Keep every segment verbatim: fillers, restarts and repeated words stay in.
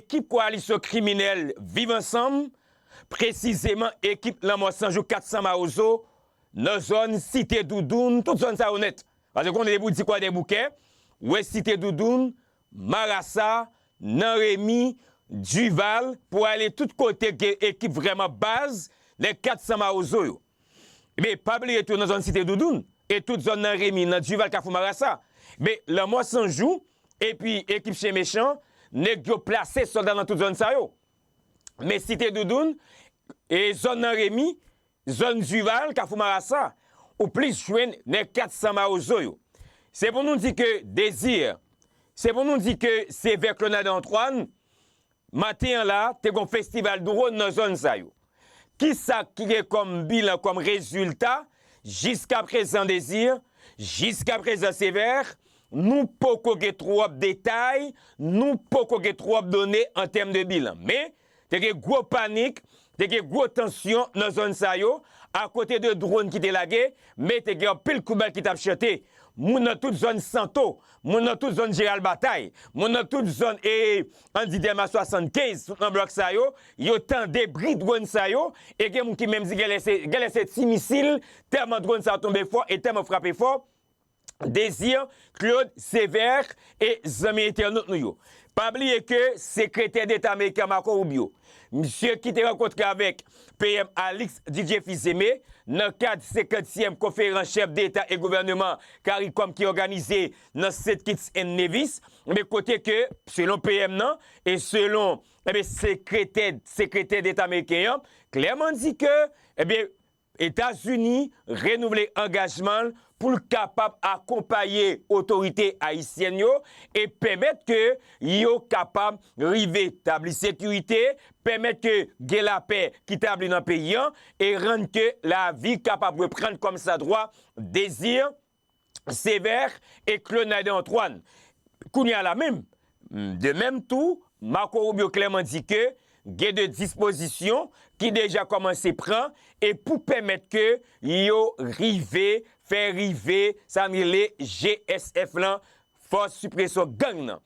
Ekip koalisyon kriminèl Viv Ansanm, presizeman ekip Lanmò San Jou, Kat San Mawozo, nan zòn Site Doudoun, tout zòn sa yo nèt. Paske konnen depi w di Kwadèboukè, w wè Site Doudoun, Marasa, Nan Remi, Dival, pou ale tout kote gen ekip vrèman baz, nèg Kat San Mawozo yo. Men pa bliye tou nan zòn Site Doudoun, e tout zòn Nan Remi, nan Dival, Kafou Marasa. Men Lanmò San Jou, epi ekip Chen Mechan, nèg yo plase sòlda nan tout zòn sa yo. Men Site Doudoun, e zòn Nan Remi, zòn Dival, Kafou Marasa, ou plis jwenn nèg Kat San Mawozo yo. Se pou nou di ke Désir, se pou nou di ke Sévère Claude Nader Antoine, maten an la, te gon festival dwòn nan zòn sa yo. Kisa ki gen kòm bilan, kòm rezilta, jiska prezan Désir, jiska prezan Sévère, nou poko gen twòp detay, nou poko gen twòp done an tèm de bilan. Men, te gen gwo panik, te gen gwo tansyon nan zòn sa yo, akote de dwòn ki te lage, men te gen anpil kout bal ki t ap chante. Moun nan tout zòn Santo, moun nan tout zòn Jeral Batay, moun nan tout zòn, e, ann di Dèlma swasannkenz, tout nan blòk sa yo, yo tande bri dwòn sa yo, e gen moun ki menm di genlè se, genlè se ti misil, tèlman dwòn sa yo tonbe fò e tèlman frape fò. Désir, Claude, Sévère e zanmi entènot nou yo. Pa bliye ke Sekretè Deta ameriken Marco Rubio, misye ki te rankontre avèk P M Alix Didier Fils-Aimé nan kad senkantyèm konferans chèf deta e gouvènman CARICOM ki òganize nan Saint Kitts and Nevis, men kote ke, selon P M nan, e selon, ebyen, sekretè, sekretè deta ameriken an, klèman di ke, ebyen, Etazini renouvle angajman l pou l kapab akonpaye otorite ayisyèn yo e pèmèt ke yo kapab rive tabli sekirite, pèmèt ke gen lapè ki tabli nan peyi an e rann ke lavi kapab reprann kòmsadwa Désir, Sévère e Claude Nader Antoine. Kounye a la menm, de menm tou, Marco Rubio klèman di ke gen de dispozisyon ki deja kòmanse pran e pou pèmèt ke yo rive, fè rive, sa n rele G S F lan, Fòs Sipresyon Gang nan.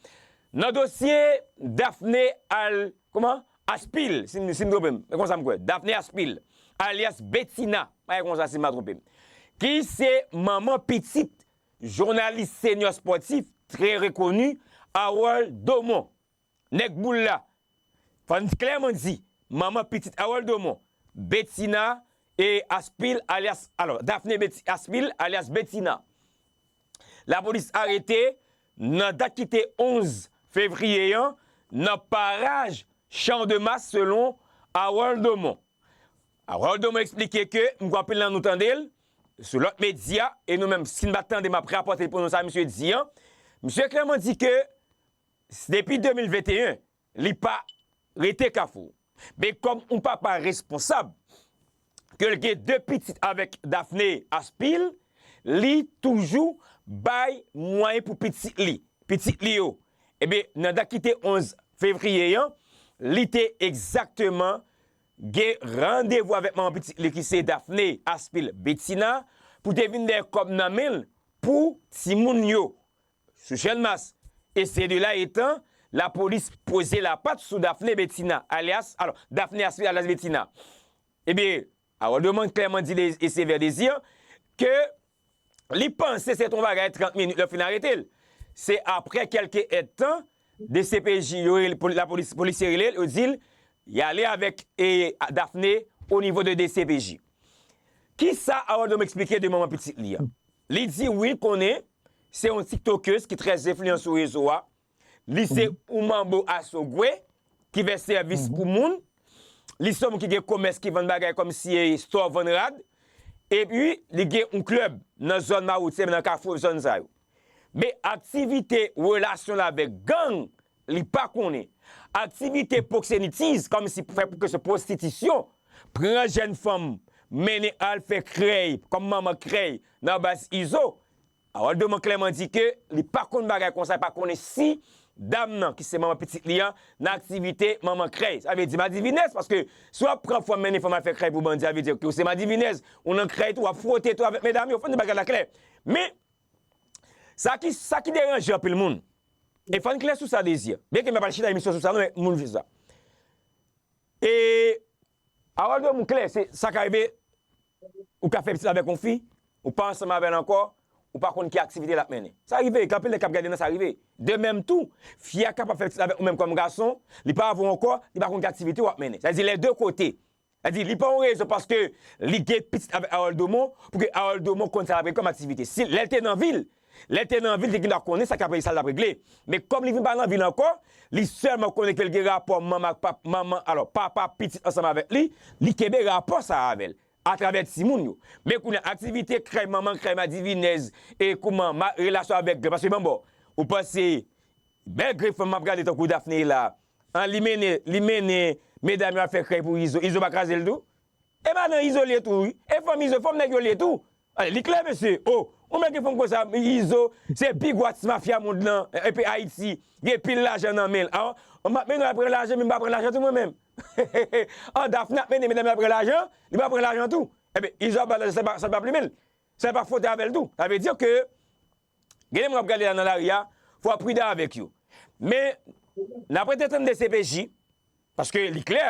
Nan dosye Daphné Al, kòman? Aspil, si m, si m twonpe m, e konsa m kwè. Daphné Aspil, alyas Betina, pa gen konsa si m pa twonpe m. Ki se manman pitit jounalis senyò spòtif trè rekoni, Harold Domon. Nèg boul la. Fò n klèman di, manman pitit Harold Domon, Betina e Aspil alyas, alò, Daphné Beti-, Aspil alyas Betina. Lapolis arete nan dat ki te onz fevriye an, nan paraj Champ de Mars, selon Harold Domon. Harold Domon eksplike ke, m kwè anpil nan nou tande l, sou lòt medya, e nou menm, si n pa tande, m ap rapòte pou nou sa misye di an. Misye klèman di ke, depi de mil venteyen, li pa rete Kafou. Men kòm yon papa responsab, ke l gen de pitit avèk Daphné Aspil, li toujou bay mwayen pou pitit li, pitit li yo. Ebyen, nan dat ki te onz fevriye an, li te egzakteman gen randevou avèk manman pitit li ki se Daphné Aspil Betina pou te vin dèyè kòb nan men l pou timoun yo sou Channmas. E se de la etan, lapolis poze lapat sou Daphné Betina, alyas, alò, Daphné Aspil alyas Betina. Ebyen, Harold Domon klèman di de, e Sévère Désir ke li panse se t on bagay trant minit lè yo fin arete l. Se aprè kèlke èdtan, D C P J, yo rele, poli-, lapolis, polisye rele l, yo di l, y ale avèk, e, Daphné o nivo de D C P J. Kisa Harold Domon eksplike de manman pitit li an? Li di wi, l konnen se yon tiktokez ki trè enfliyan sou rezo a. Li se yon manbo asogwe ki fè sèvis pou moun. Li se yon moun ki gen komès ki vann bagay kòmsi e store, vann rad. Epi, li gen yon klèb nan zòn Mawotyè, nan Kafou, zòn sa yo. Men aktivite, relasyon l avèk gang, li pa konnen. Aktivite pwoksenitiz, kòmsi fè pwokse-, pwostitisyon, pran jèn fanm, mennen al fè krèy, kòm manman krèy, nan baz Izo. Harold Domon klèman di ke li pa konn bagay konsa, li pa konnen si dam nan, ki se manman pitit li an, nan aktivite manman krèy. Sa vle di madivinès, paske si w ap pran fanm, mennen fanm al fè krèy pou bandi, sa vle di ke w se madivinès, ou nan krèy tou, w ap fwote tou avèk medam yo, fò n di bagay la klè. Men, sa ki, sa ki deranje anpil moun, E fò n klè sou sa, Désir. Byen ke m pa pral chita emisyon sou sa, non, men moun vle sa. E Harold Domon klè, se sa ka rive, ou ka fè pitit avèk yon fi, ou pa ansanm avè l ankò, ou pa konn ki aktivite l ap mennen. Sa rive, gen anpil nèg k ap gade nan sa rive. De menm tou, fi a kapab fè pitit avèk ou menm kòm gason, li pa avè w ankò, li pa konn ki aktivite w ap mennen. Sa vle di, lè de kote. Sa vle di, li pa yon rezon paske li gen pitit avèk Harold Domon, pou ke Harold Domon konn sa l ap regle kòm aktivite. Si lè l te nan vi l, lè l te nan vi l, li te gen dwa konnen sa k ap, sa l ap regle. Men kòm li vin pa nan vi l ankò, li sèlman konnen ke l gen rapò manman ak pap-, manman, alò, papa pitit ansanm avèk li, li kenbe rapò sa a avè l, atravè timoun yo. Men kounye a, aktivite krèy manman, krèy madivinèz, e kouman ma-, relasyon avèk gran, paske bon, bon, ou panse bèl grenn fanm m ap gade tankou Daphné la, an, li mennen, li mennen medam yo al fè krèy pou Izo, Izo pa kraze l tou? E madan Izo l ye tou, wi. E fanm Izo, fanm nèg yo l ye tou. Ale, li klè, mesye. O, ou mèt gen fanm konsa, Izo, se pi gwo atis mafya mond lan, epi Ayiti, gen pil lajan nan men l. A, m ap mennen w al pran lajan, men m pa pran lajan tou mwen menm. An, Daphné ap mennen medam yo al pran lajan, li pa pran lajan tou. Ebyen, Izo ap ba lajan, sa pa, sa pa plimen l. Sa pa fwote avè l tou. Sa vle di ke gen de moun k ap gade la nan lari a, fò w pridan avèk yo. Men, n ap rete tann D C P J, paske li klè,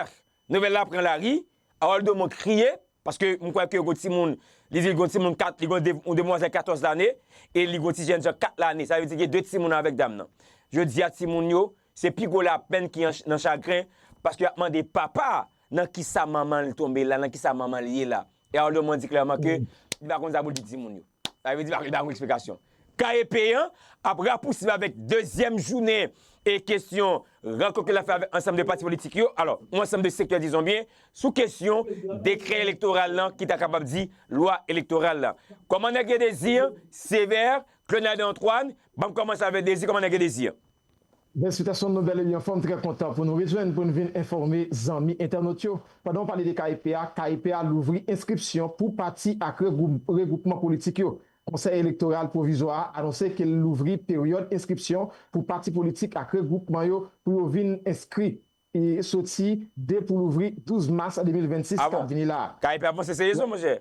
nouvèl la pran lari, Harold Domon kriye, paske m kwè ke gon timoun, li di l gon timoun kat, li gon de-, yon demwazèl katòz lane, e li gon ti jènjan kat lane. Sa vle di gen de timoun avèk dam nan. Jodi a, timoun yo, se pi gwo lapèn ki an ch-, nan chagren, paske y ap mande papa a, nan kisa manman l tonbe la, nan kisa manman l ye la. E Harold Domon di klèman ke li pa konn sa pou l di timoun yo. Sa vle di, li pa, li pa gen eksplikasyon. K E P an ap rapousiv avèk dezyèm jounen e kesyon rankont ke l ap fè avèk ansanm de pati politik yo. Alò, yon ansanm de sektè, dizon byen, sou kesyon dekrè elektoral lan, ki ta kapab di lwa elektoral la. Kòmandè Guy Désir, Sévère, Claude Nader Antoine, ban m kòmanse avèk Désir, kòmandè Guy Désir. Bèl Peterson, nou bèl e byen anfòm, trè kontan pou nou rejwenn, pou n vin enfòme zanmi entènot yo. Pandan w pale de K E P a, K E P a louvri enskripsyon pou pati ak regwoup-, regwoupman politik yo. Konsèy Elektoral Pwovizwa a anonse ke l louvri peryòd enskripsyon pou pati politik ak regwoupman yo pou yo vin enskri, e soti de pou louvri douz mas de mil vennsis k ap vini la a. K E P a panse se rezon, monchè.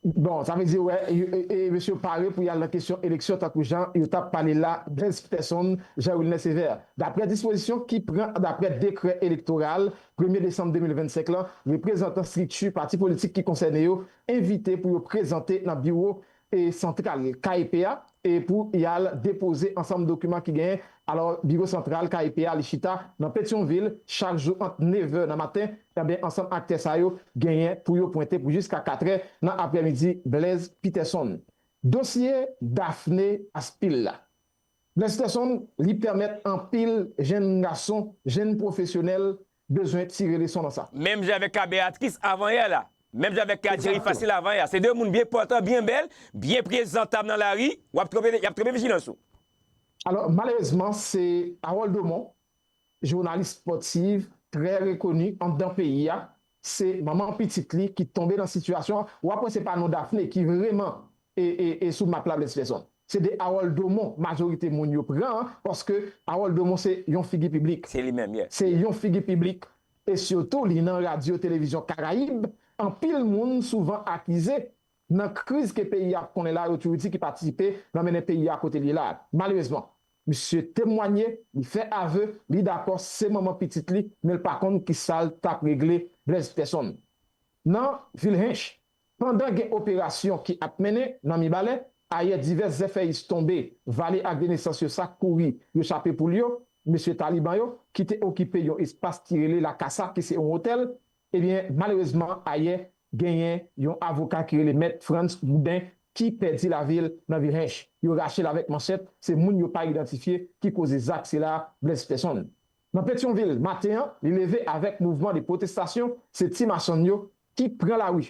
Bon, sa vle di, wè, e, e, e mesye yo pare pou y al nan kesyon eleksyon, tankou jan yo t ap pale la, Blaise Peterson, Jean Wilner Sévère. Daprè dispozisyon ki pran daprè dekrè elektoral premye desanm de mil vennsenk lan, reprezantan estrikti pati politik ki konsène yo envite pou yo prezante nan biwo, e, santral K E P a, e pou y al depoze ansanm dokiman ki genyen. Alò, biwo santral K E P a, li chita nan Petyonvil, chak jou ant nevè nan maten, enben, ansanm aktè sa yo genyen pou yo pwente pou jiska katrè nan aprèmidi. Blaise Peterson. Dosye Daphné Aspil la. Blaise Peterson, li pèmèt anpil jenn gason, jenn pwofesyonèl bezwen tire leson nan sa. Menm jan avèk ka Béatrice avanyè la. Menm jan avèk ka Jerry Facile avanyè. Se de moun byen pòtan, byen bèl, byen prezantab nan lari. W ap twonpe, y ap twonpe vijilans ou. Alò, malerezman, se Harold Domon, jounalis spòtif, trè rekoni anndan peyi a. Se manman pitit li ki tonbe nan sitiyasyon an. W ap wè se pa non Daphné ki vrèman e, e, e sou map la, Blaise Peterson. Se de Harold Domon majorite moun yo pran an, paske Harold Domon se yon figi piblik. Se li menm, yeah. Se yon figi piblik. E sitou, li nan radyo televizyon Karayib. Anpil moun souvan akize nan kriz ke peyi a ap konnen la, yo toujou di ki patisipe nan mennen peyi a kote l ye la. Malerezman, misye temwanye, li fè ave, li dakò, se manman pitit li, men l pa konn kisa l t ap regle. Blaise Peterson. Nan vil Hench, pandan gen operasyon ki ap mennen nan Mibalè, ayè divès zèfèyis tonbe, vale ak de nesans yo sa kouri, yo chape poul yo, mesye taliban yo, ki te okipe yon espas ki rele La Casa, ki se yon otèl, ebyen, malerezman, ayè, genyen yon avoka ki rele Mèt Frantz Boudin, ki pèdi lavi l nan vil Hench. Yo rache l avèk manchèt, se moun yo pa idantifye ki koze zak sila, Blaise Peterson. Nan Petyonvil, maten an, li leve avèk mouvman de pwotestasyon, se ti machann yo ki pran lari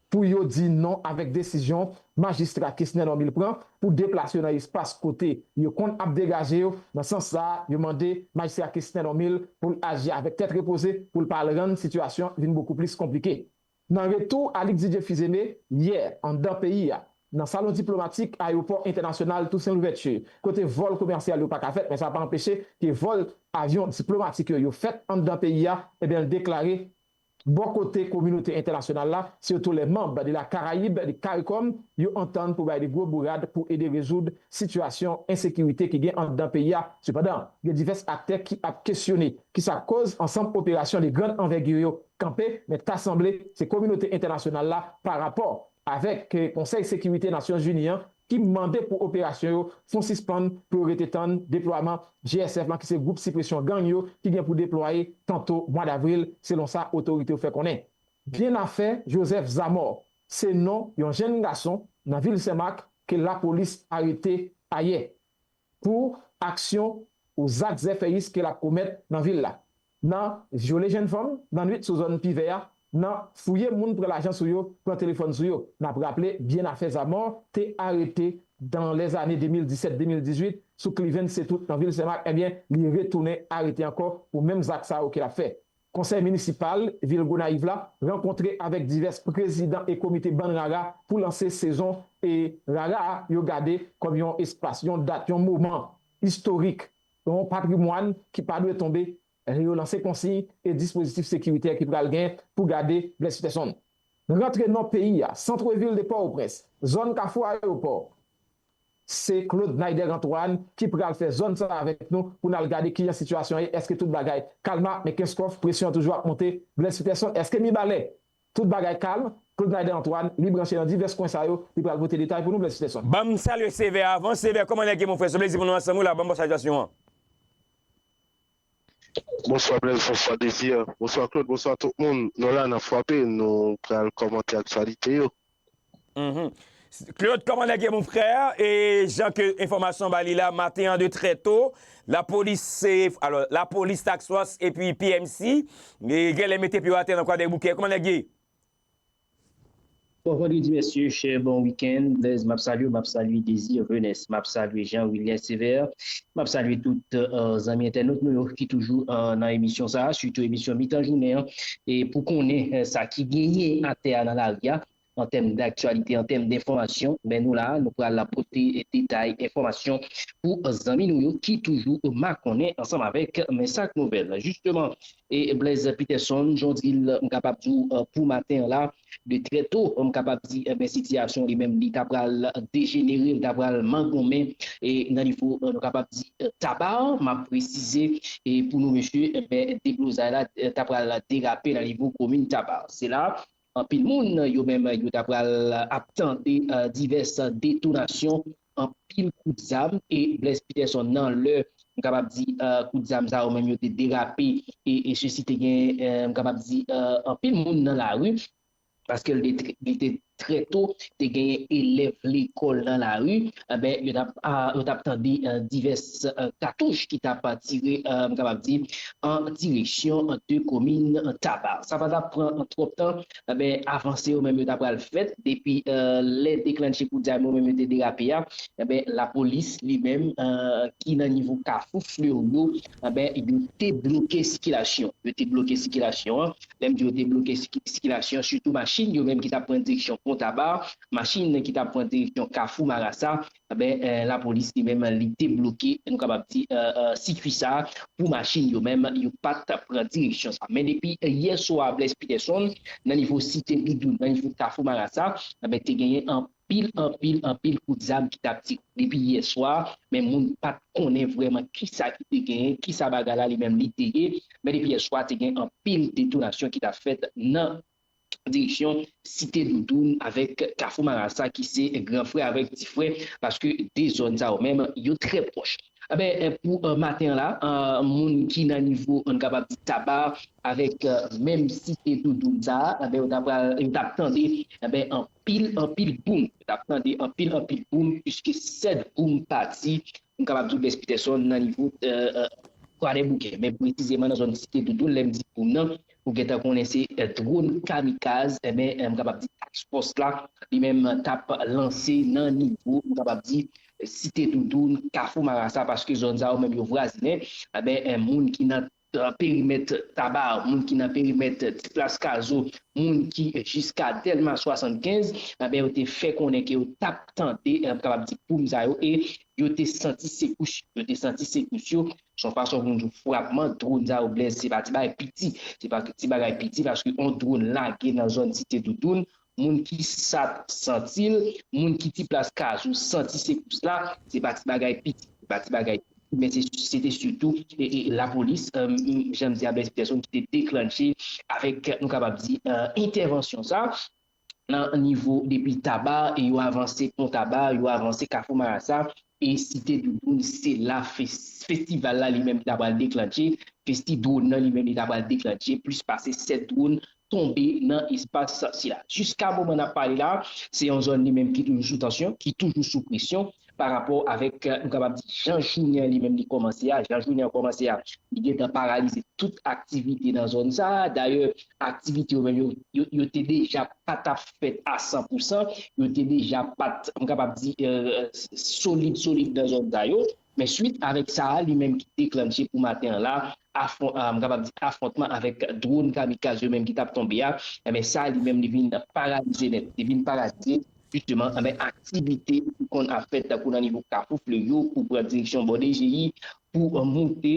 pou yo di non avèk desizyon majistra Kesner Normil pran pou deplase yo nan espas kote yo konn ap degaje yo. Nan sans sa a, yo mande majistra Kesner Normil pou l aji avèk tèt repoze, pou l pa al rann sitiyasyon vin bokou plis konplike. Nan retou a Luc Didier Fils-Aimé, yè, anndan peyi a, nan salon diplomatik ayewopò entènasyonal Toussaint Louverture, kote vòl komèsyal yo pa ka fèt, men sa pa anpeche ke vòl avyon diplomatik yo, yo fèt anndan peyi a, ebyen, l deklare Bò kote kominote entènasyonal la, sirtou lè manm de la Karayib, de CARICOM, yo antann pou bay de gwo bourad pou ede rezoud sitiyasyon ensekirite ki gen anndan peyi a. Sepandan, gen divès aktè ki ap kesyone ki sa k koz ansanm operasyon de grann anvègi yo kanpe, men ta sanble se kominote entènasyonal la pa rapò avèk Konsèy Sekirite Nasyonzini an ki mande pou operasyon yo fon sispann pou yo rete tann deplwaman G S F lan ki se gwoup sipresyon gang yo ki gen pou deplwaye tanto mwa davril, selon sa otorite yo fè konnen. Byenafè Joseph Zamor se non yon jenn gason nan vil Senmak ke lapolis arete ayè pou aksyon ou zak zèfèyis ke l ap komèt nan vil la. Nan vyole jenn fanm nan nwit sou zòn Pivè a, nan fouye moun pran lajan sou yo, pran telefòn sou yo. N ap raple, Byenafè Zamor te arete dans les années de mil disèt de mil dizuit sou Cliven Setout nan vil Senmak, ebyen, li retounen arete ankò pou menm zak sa yo ke l ap fè. Konsèy minisipal vil Gonayiv la rankontre avèk divès prezidan e komite bann rara pou lanse sezon e rara a yo gade kòm yon espas, yon dat, yon moman istorik, yon patrimwàn ki pa dwe tonbe lè yo lanse konsiy e dispozitif sekiritè ki pral gen pou gade Blaise Peterson. Rantre nò peyi a, santrevil de Pòtoprens, zòn Kafou Ayewopò, se Claude Naider Antoine ki pral fè zòn sa avèk nou pou n al gade kijan sitiyasyon ye, èske tout bagay kalma, men kenskòf, presyon an toujou ap monte. Blaise Peterson, èske Mibalè, tout bagay kalm? Claude Naider Antoine, li branche nan divès kwen sa yo, li pral pote detay pou nou, Blaise Peterson. Ban m salye Sevè avan. Sevè, kòman nèg ye, mon frè? Se plezi pou nou ansanm wi la, ban m bò salyasyon an. Bonswa Blaise, bonswa Désir, bonswa Claude, bonswa tout moun. Nou la, n ap frape, nou pral kòmante aktyalite yo. Mhm. Claude, kòman nèg ye, mon frè? E jan ke enfòmasyon ba li la, maten an de trè to, lapolis se, alò, lapolis, task force epi P M C, e genlè mete pye yo atè nan Kwadèboukè. Kòman nèg ye? Bon vandredi mesye, chè, bon wikenn. Blaise, m ap salye w, m ap salye Désir, Venès, m ap salye Jean William Sévère, m ap salye tout euh, zanmi entènot nou yo ki toujou euh, nan emisyon sa a, sitou emisyon mitan jounen an, e pou konnen euh, sa ki genyen atè a nan lari a, an tèm daktyalite, an tèm denfòmasyon, ben nou la, nou pral pote detay enfòmasyon pou zanmi nou yo ki toujou makonnen ansanm avèk Mèsak Nouvèl. Jisteman, e Blaise Peterson, jan w di l, m kapab di w pou maten an la, de trè to, m kapab di, enben, sitiyasyon li menm, li ta pral dejenere, li ta pral mangonmen, e nan nivo, nou kapab di, Taba, m ap presize, e pou nou mesye, enben, deblozay la ta pral derape nan nivo komin Taba. Se la, anpil moun yo menm yo ta pral ap tande divès detonasyon, anpil kout zam e Blaise Peterson nan lè m kapab di kout zam sa yo menm yo te derape e sesi te gen m kapab di anpil moun nan lari paske li te trè to te genyen elèv lekòl nan lari, enben yo t ap yo t ap tande divès katouch ki t ap tire m kapab di an direksyon de komin Taba. Sa pa t ap pran twòp tan, enben avanse yo menm yo ta pral fèt depi lè deklanche kout zam yo menm yo te derape a, enben lapolis li menm ki nan nivo Kafou Fleuri yo, enben yo te bloke sikilasyon. Yo te bloke sikilasyon an. Lè m di yo te bloke sikilasyon, sitou machin yo menm ki t ap pran direksyon Pon Taba, machin ki t ap pran direksyon Kafou Marasa, enben lapolis li menm li te bloke, nou kapab di, sikui sa a pou machin yo menm yo pa t pran direksyon sa. Men depi yè swa Blaise Peterson nan nivo Site Doudoun, nan nivo Kafou Marasa, enben te genyen anpil, anpil, anpil kout zam ki t ap tire depi yè swa, men moun pa t konnen vrèman kisa ki te genyen, kisa bagay la li menm li te ye, men depi yè swa te gen anpil detonasyon ki t ap fèt nan direksyon Site Doudoun avèk Kafou Marasa ki se gran frè avèk ti frè, paske de zòn sa yo menm yo trè pwòch. Enben, pou maten an la, moun ki nan nivo, ann kapab di Taba, avèk menm Site Doudoun sa a, enben, yo t ap tande, enben, anpil, anpil boum. Yo t ap tande anpil, anpil boum, piske sèt boum pati, m kapab di w Blaise Peterson nan nivo Kwadèboukè, men presizeman nan zòn Site Doudoun, lè m di boum nan, ou gentan konnen se dwòn kamikaz, enben, m kapab di task force la, li menm t ap lanse nan nivo, m kapab di, Site Doudoun, Kafou Marasa, paske zòn sa yo menm yo vwazinen, enben, moun ki nan perimèt Taba, moun ki nan perimèt Ti Plas Kazo, moun ki jiska Dèlma swasannkenz, enben, yo te fè konnen ke yo t ap tande, m kapab di, boum sa yo, e yo te santi sekous yo. Yo te santi sekous yo, Se yon fason pou nou di w frapman, dwòn sa yo Blaise, se pa ti bagay piti. Se pa ti bagay piti paske yon dwòn lage nan zòn Site Doudoun, moun ki sat santi l, moun ki ti plas kaz ou santi sekous la, se pa ti bagay piti, se pa ti bagay piti, men se, se te sitou e, e, lapolis, e, jan m di a, Blaise Peterson ki te deklanche avèk, nou kapab di, e, entèvansyon sa nan nivo depi Taba, e yo avanse Pon Taba, yo avanse Kafou Marasa, e Site Doudoun, se la fes-, festival la li menm li ta pral deklanche, festi dwòn nan li menm li ta pral deklanche, plis pase sèt dwòn tonbe nan espas sila. Jiska moman n ap pale la, se yon zòn li menm ki toujou sou tansyon, ki toujou sou presyon, pa rapò avèk, e, nou kapab di, jan jounen an li menm li kòmanse a. Jan jounen an kòmanse a, li gentan paralize tout aktivite nan zòn sa a. Dayè, aktivite yo menm, yo, yo, yo te deja pa t ap fèt a san pou san, yo te deja pa t, m kapab di, e, solid, solid nan zòn sa yo. Men swit avèk sa a, li menm ki deklanche pou maten an la, afwon-, a, m kapab di afwontman avèk dwòn kamikaz yo menm ki t ap tonbe a, enben sa a li menm li vin paralize nèt, li vin paralize jisteman, enben aktivite ki konn ap fèt tankou nan nivo Kafou Fleyo pou pran direksyon bò D G I, pou, e, moute,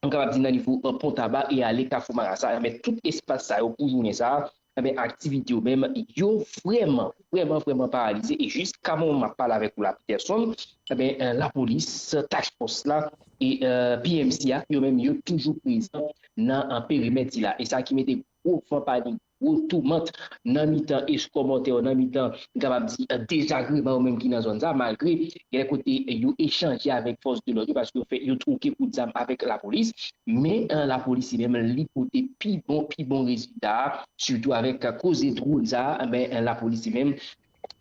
m kapab di nan nivo, e, Pon Taba e ale Kafou Marasa, enben tout espas sa yo pou jounen sa a, enben aktivite yo menm yo vrèman, vrèman, vrèman paralize e jiska moman m ap pale avèk ou la, Peterson, enben, e, lapolis, task force la e, e, P M C a, yo menm yo toujou prezan nan, e, perimèt sila. E sa ki mete gwo van panik, gwo toumant nan mitan eskòmòtè yo, nan mitan, m kapab di, e, dezagreman yo menm ki nan zòn sa, malgre gen kote yo echanje avèk fòs de lòd yo, paske yo fè, yo twoke kout zam avèk lapolis, men, e, lapolis li menm li pote pi bon, pi bon rezilta a, sitou avèk koze dwòn sa a, enben, lapolis li menm,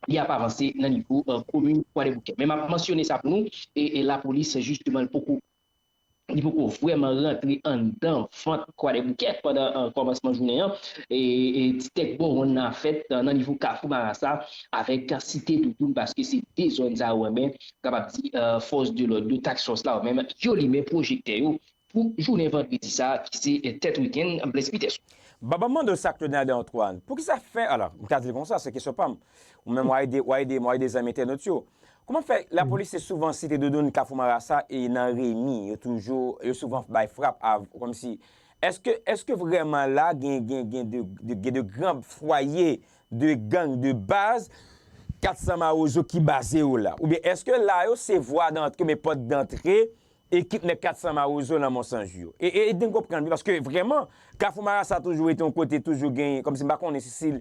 li ap avanse nan nivo, e, komin Kwadèboukè. Men m ap mansyone sa pou nou, e, e lapolis, jisteman, li poko, li poko vrèman rantre anndan vant Kwadèboukè pandan, e, kòmansman jounen an. E, e ti tèk bò wonn nan ap fèt, e, nan nivo Kafou Marasa avèk Site Doudoun, paske se de zòn sa yo, enben, kapab di, e, fòs de lòd yo, task force la yo menm, yo limen pwojektè yo pou jounen vandredi sa a, ki se, e, tèt wikenn, Blaise Peterson. Ban m mande w sa, Claude Nader Antoine. Poukisa fè, alò, m ka di l konsa, se kesyon pa m. Ou menm, w a ede, w a ede, w a ede zanmi entènot yo. Kòman fè lapolis se souvan Site Doudoun, Kafou Marasa e nan Remi, yo toujou, yo souvan bay frap, av-, kòmsi, èske, èske vrèman la gen, gen, gen de, de, gen de gran fwaye de gang de baz, kat san Mawozo ki baze yo la? Oubyen èske la yo se vwa dantre, men pòt dantre ekip nèg kat san Mawozo nan Monsanjou yo? E, e, ede n konprann wi, paske vrèman, Kafou Marasa toujou rete yon kote, toujou gen, kòmsi m pa konnen si, si l,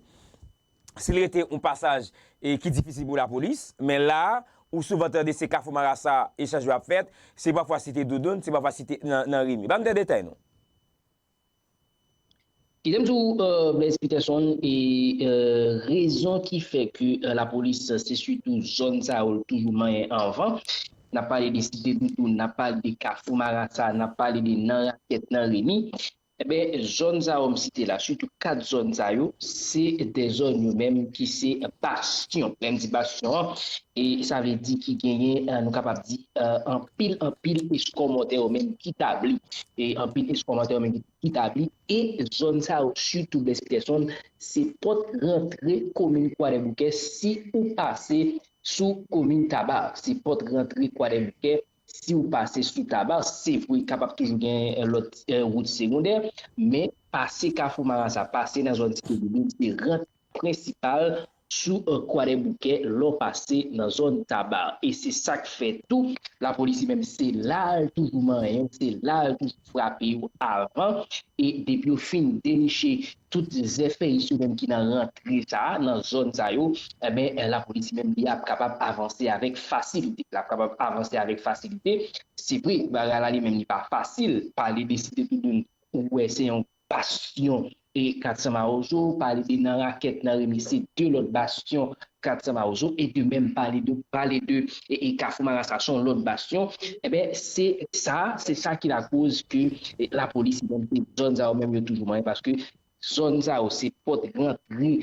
si l rete yon pasaj, e, ki difisil pou lapolis, men la, ou souvan tande se Kafou Marasa echanj yo ap fèt, se pafwa Site Doudoun, se pafwa Site nan, nan Remi. Ban m de detay non. Kite m di w, e, Blaise Peterson, e, e, rezon ki fè ke, e, lapolis, se sitou zòn sa yo l toujou manyen anvan. N ap pale de Site Doudoun, n ap pale de Kafou Marasa, n ap pale de nan Rakèt, nan Remi. Enben, zòn sa yo m site la, sitou kat zòn sa yo, se de zòn yo menm ki se bastyon. Lè m di bastyon an, e sa vle di ki genyen, e, nou kapab di, e, anpil, anpil eskòmòtè yo menm ki tabli. E anpil eskòmòtè yo menm ki, ki tabli. E zòn sa yo, sitou Blaise Peterson, se pòt rantre komin Kwadèboukè. Si ou pase sou komin Taba, se pòt rantre Kwadèboukè. Si ou pase sou Taba, se vre, kapab toujou gen, e, lòt, e, wout segondè, men pase Kafou Marasa, pase nan zòn Site Doudoun, se rant prensipal sou, e, Kwadèboukè, lè w pase nan zòn Taba. E se sa k fè tou, lapolis li menm, se la l toujou manyen, se la l toujou frape yo avan. E depi yo fin deniche tout zèfèyis yo menm ki nan rantre sa a, nan zòn sa yo, enben, lapolis li menm, li ap kapab avanse avèk fasilite. L ap kapab avanse avèk fasilite. Se vre, bagay la li menm, li pa fasil. Pale de Site Doudoun, ou wè, se yon bastyon e kat san Mawozo, pale de nan Rakèt, nan Remi, se de lòt bastyon kat san Mawozo, e de menm pale de, pale de, e, e Kafou Marasa, se yon lòt bastyon. Enben, se sa, se sa ki lakoz ke, e, lapolis, menm, se zòn sa yo menm yo toujou manyen, paske zòn sa yo, se pòt rantre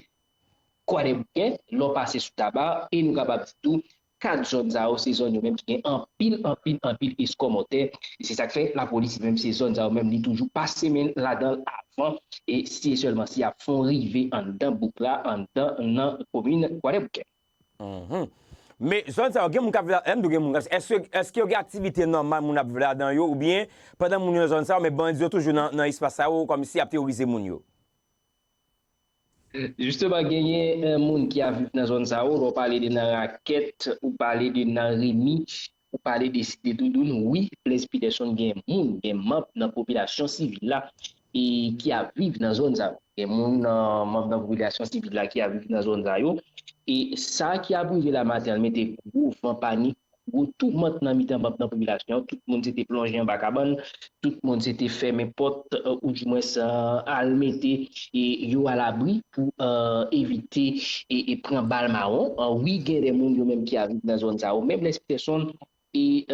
Kwadèboukè, lè w pase sou Taba, e nou kapab di tou, kat zòn sa yo, se zòn yo menm ki gen anpil, anpil, anpil eskòmòtè. E se sa k fè lapolis menm, se zòn sa yo menm, li toujou pase men l ladan l avan. E si e sèlman si y ap fè yon rive anndan bouk la, anndan nan komin Kwadèboukè. Mhm. Men zòn sa yo, gen moun k ap viv la, lè m di w gen moun k ap, èske, èske yo gen aktivite nòmal moun ap viv ladan yo, oubyen pandan moun yo nan zòn sa yo, men bandi yo toujou nan, nan espas sa yo, kòmsi y ap teworize moun yo? Jisteman, genyen eh, moun ki ap viv nan zòn sa yo, lè w pale de nan Rakèt, ou pale de nan Remi, ou pale de Site Doudoun, wi, Blaise Peterson gen moun, gen manm nan popilasyon sivil la e ki ap viv nan zòn sa yo. Gen moun nan manm nan popilasyon sivil la ki ap viv nan zòn sa yo. E sa ki ap rive la maten an mete gwo van panik, gwo toumant nan mitan manm nan popilasyon an. Tout moun se te plonje anba kabann, tout moun se te fèmen pòt, oudimwens al mete yo alabri pou evite e pran bal mawon. Wi, gen de moun yo menm ki ap viv nan zòn sa yo. Men Blaise Peterson e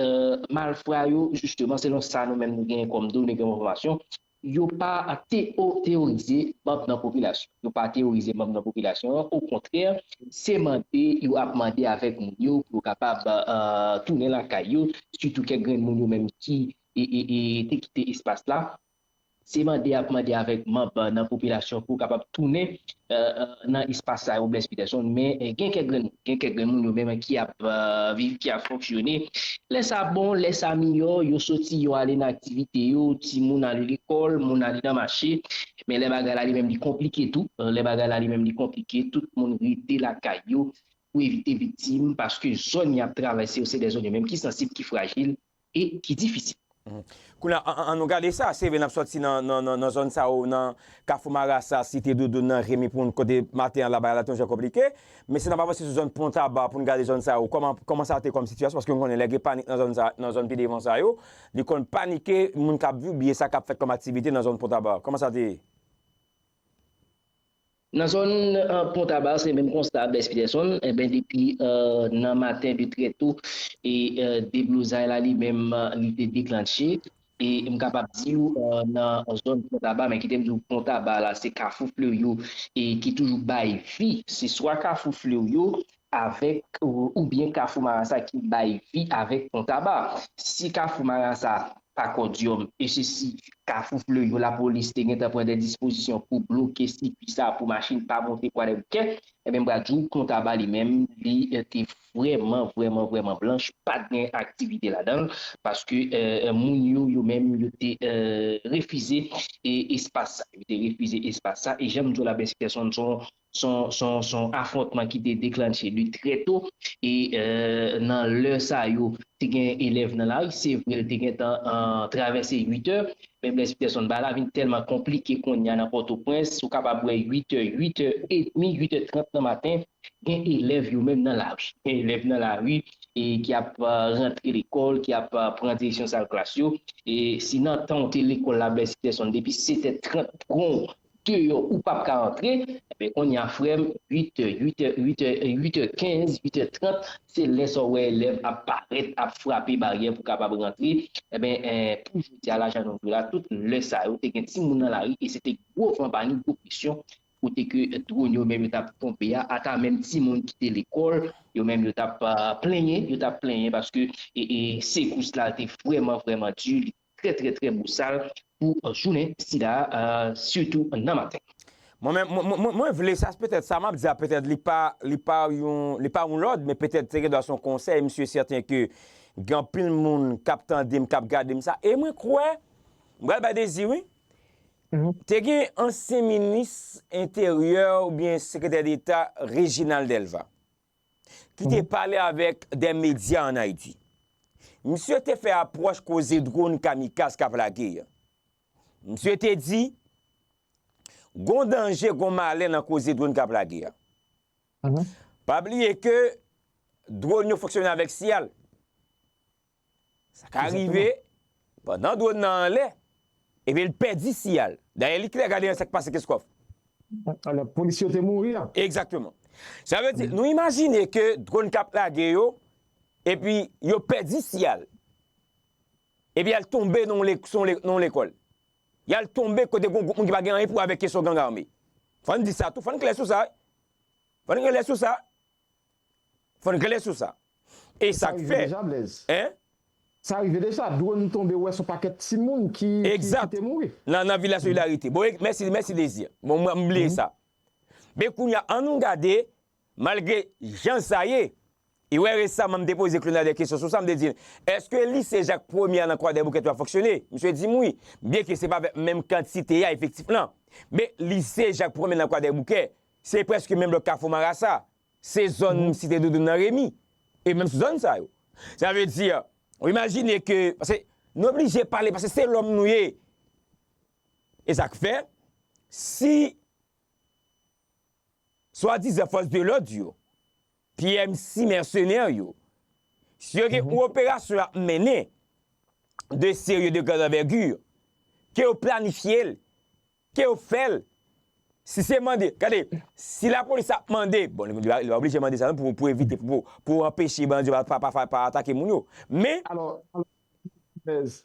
malfra yo, jisteman, selon sa nou menm nou genyen kòm done, kòm enfòmasyon, yo pa teworize manm nan popilasyon. Yo pa teworize manm nan popilasyon an. Okontrè, se mande yo ap mande avèk moun yo pou yo kapab tounen lakay yo, sitou kèk grenn moun yo menm ki te kite espas la. Se mande y ap mande avèk manm nan popilasyon pou yo kapab tounen nan espas sa yo, Blaise Peterson, men gen kèk grenn moun, gen kèk grenn moun yo menm ki ap viv, ki ap fonksyone. Lè sa bon, lè sa miyò, yo soti, yo ale nan aktivite yo, timoun ale lekòl, moun ale nan mache. Men lè bagay la li menm li konplike tou, lè bagay la li menm li konplike, tout moun rete lakay yo pou evite viktim, paske zòn y ap travèse yo se de zòn yo menm ki sansib, ki frajil e ki difisil. Kounye a, an nou gade sa, se vre n ap sòti nan zòn sa yo, nan Kafou Marasa, Site Doudoun, nan Remi pou n kote maten an la bagay la te yon jan konplike. Men si n ap avanse sou zòn Pontaba pou n gade zòn sa yo, kòman sa te kòm sitiyasyon? Paske nou konnen lè gen panik nan zòn sa, nan zòn pi devan sa yo, li konn panike moun k ap viv oubyen sa k ap fèt kòm aktivite nan zòn Pontaba. Kòman sa te ye? Nan zòn Pontaba, se menm konsta a Blaise Peterson, enben depi nan maten de trè to, e deblozay la li menm li te deklanche. E m kapab di w nan zòn Pontaba, men kite m di w Pontaba la, se Kafou Fleuryo e ki toujou bay vi. Se swa Kafou Fleuryo avèk oubyen Kafou Marasa ki bay vi avèk Pontaba. Si Kafou Marasa pa kòdyòm, e se si Kafou Fleuryo, lapolis te gentan pran de dispozisyon pou bloke sikui sa pou machin pa monte Kwadèboukè, enben m pral di w Pontaba li menm, li te vrèman, vrèman, vrèman blanch, pa t gen aktivite ladan l, paske moun yo, yo menm, yo te refize espas sa. Yo te refize espas sa, e jan m di w la, Blaise Peterson, se yon se yon afwontman ki te deklanche de trè to. E nan lè sa yo, te gen elèv nan lari. Se vre, l te gentan travèse uit è, men Blaise Peterson, bagay la vin tèlman konplike kounye a nan Pòtoprens, ou kapab wè uit è, uit è edmi, uit è trant nan maten, gen elèv yo menm nan lari. Gen elèv nan lari e ki ap rantre lekòl, ki ap pran direksyon sal klas yo. E si nan tan w te lekòl la, Blaise Peterson, depi sèt è trant gon deyò ou p ap ka rantre, enben kounye a frè m, uit è, uit è, uit è, uit è kenz, uit è trant, se lè sa w wè elèv ap parèt, ap frape baryè pou kapab rantre. Enben, pou jodi a la, jan nou di w la, tout lè sa yo, te gen timoun nan lari e se te gwo van panik, gwo presyon, kote ke dwòn yo menm yo t ap tonbe a, ata menm timoun ki te lekòl, yo menm yo t ap plenyen, yo t ap plenyen paske sekous la te vrèman, vrèman di, li trè, trè, trè bosal pou jounen sila, sitou nan maten. Mwen menm, mwen, mwen, mwen vle sa, petèt sa m ap di a, petèt li pa, li pa yon, li pa yon lòd, men petèt se gendwa se yon konsèy, m si sèten ke gen anpil moun k ap tande m, k ap gade m sa, e mwen kwè, m pral bay Dezi, wi. Te gen ansyen minis enteryè oubyen sekretè deta Reginald Delva ki te pale avèk de medya ann Ayiti. Misye te fè apwòch koze dwòn kamikaz k ap lage a. Misye te di, gon danje, gon malè nan koze dwòn k ap lage a. Pa bliye ke dwòn yo fonksyone avèk siyal. Sa ka rive, pandan dwòn nan anlè, epi l pèdi siyal. Dayè, li klè, gade sa k pase Kenskòf. Polis yo te mouri a. Egzakteman. Sa vle di, nou imajine ke dwòn k ap lage yo, epi yo pèdi siyal. Epi y al tonbe nan yon lekòl. Y al tonbe kote gon gwoup moun ki pa gen anyen pou wè avèk kesyon gang ame. Fò n di sa tou, fò n klè sou sa. Fò n klè sou sa. Fò n klè sou sa. E sa k fè. Hein? Sa rive deja, dwòn tonbe, ou wè se yon pakèt timoun ki, ki, ki te mouri. Nan, nan Vilaj Solidarite. Bon, mèsi, mèsi Dezi. Bon, mwen, m bliye sa. Men kounye a, ann nou gade, malgre jan sa ye, E wè, resaman, m te poze Claude Nader kesyon sou sa, m te di l, èske lise Jak Premye a nan Kwadèboukè tou ap fonksyone? Misye di m wi, byenke se pa avèk menm kantite a efektif lan. Men lise Jak Premye nan Kwadèboukè, se prèske menm lòt Kafou Marasa. Se zòn Site Doudoun nan Remi. E menm sou zòn sa yo. Sa vle di, ou imajine ke, paske nou oblije pale, paske se lòm nou ye. E sa k fè, si swadizan fòs de lòd yo, P M C mèsenè yo, si yo gen yon operasyon y ap mennen de serye, de grande envergure, ke yo planifye l, ke yo fè l, si se mande, gade, si lapolis ap mande, bon, li, li pa oblije mande sa non, pou, pou evite, pou, pou anpeche bandi yo pa, pa, pa, pa atake moun yo. Men, Alò, alò, Mèz,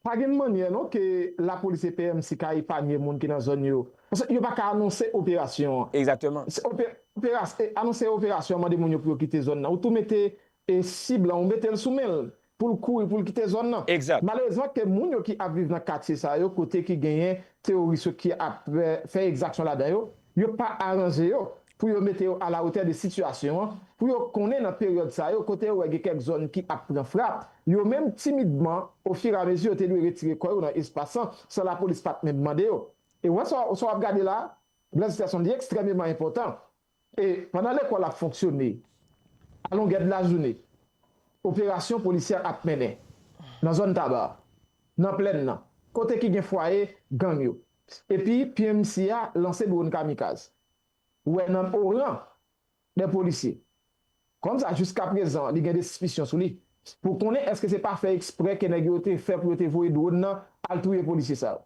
pa gen mannyè non ke lapolis e P M C ka epanye moun ki nan zòn yo. Paske yo pa ka anonse operasyon an. Egzakteman. Se ope- operas- e, anonse operasyon an, mande moun yo pou yo kite zòn nan. Ou tou mete e sib lan, ou mete l sou men l pou l kouri, pou l kite zòn nan. Egzak. Malerezman, ke moun yo ki ap viv nan katye sa yo, kote ki genyen teworis yo ki ap fè, fè egzaksyon ladan yo, yo pa aranje yo pou yo mete yo alawotè de sitiyasyon an, pou yo konnen nan peryòd sa yo, kote yo wè gen kèk zòn ki ap pran frap, yo menm timidman, ofiramezi yo te dwe retire kò yo nan espas lan, san lapolis pa t menm mande yo. E wè sa, sa w ap gade la, Blaise Peterson, li ekstrèmeman enpòtan. E pandan lekòl ap fonksyone, a longè de lajounen, operasyon polisyè ap mennen nan zòn Taba, nan plèn nan, kote ki gen fwaye gang yo. Epi P M C a lanse dwòn kamikaz. Ou wè nan oran de polisye. Kòmsa, jiskaprezan, li gen de sispisyon sou li. Pou konnen èske se pa fè eksprè ke nèg yo te fè pou yo te voye dwòn nan al touye polisye sa yo.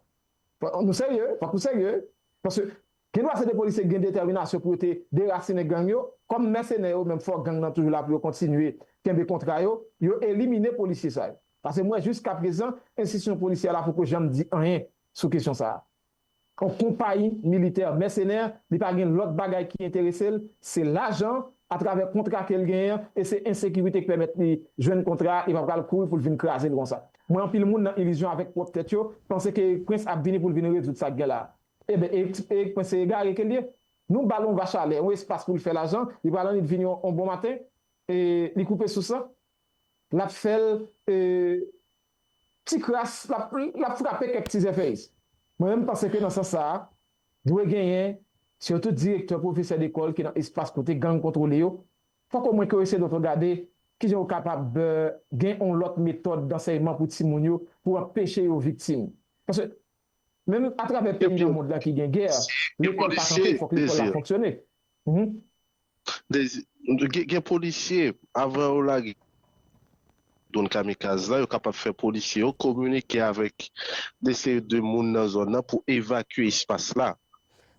Fò- Nou serye, fòk nou serye. Paske gen dwa se de polisye ki gen detèminasyon pou yo te derasinen gang yo. Kòm mèsenè yo menm, fò gang nan toujou la pou yo kontinye kenbe kontra yo, yo elimine polisye sa yo. Paske mwen, jiskaprezan, enstitisyon polisyè la poko janm di anyen sou kesyon sa a. Yon konpayi militè mèsenè, li pa gen lòt bagay ki enterese l, se lajan atravè kontra ke l genyen an, e se ensekirite ki pèmèt li jwenn kontra a, li pa pral kouri pou l vin kraze l konsa. Mwen, anpil moun nan ilizyon avèk pwòp tèt yo, panse ke Erik Prince ap vini pou l vin rezoud sa k gen la a. Eben, Erik, Erik Prince se egare ke l ye. Nou ba l yon vach alè, yon espas pou l fè lajan, li pral annik vini yon, yon bon maten, e li koupe sous lan, l ap fè l, e, ti kras, l ap, l ap frape kèk ti zèfèyis. Mwen menm, m panse ke nan sans sa a, dwe genyen, sitou direktè, pwofesè lekòl ki nan espas kote gang kontwole yo, fòk omwen ke yo eseye tou gade kijan yo kapab, e, gen yon lòt metòd dansèyman pou timoun yo, pou anpeche yo viktim. Paske, menm atravè peyi nan mond lan ki gen gè, lekòl pa kanpe, fòk lekòl la fonksyone. Mhm. Gen, gen polisye, avan yo lage dwòn kamikaz la, yo kapab fè polisye yo kominike avèk de seri de moun nan zòn nan pou evakye espas la.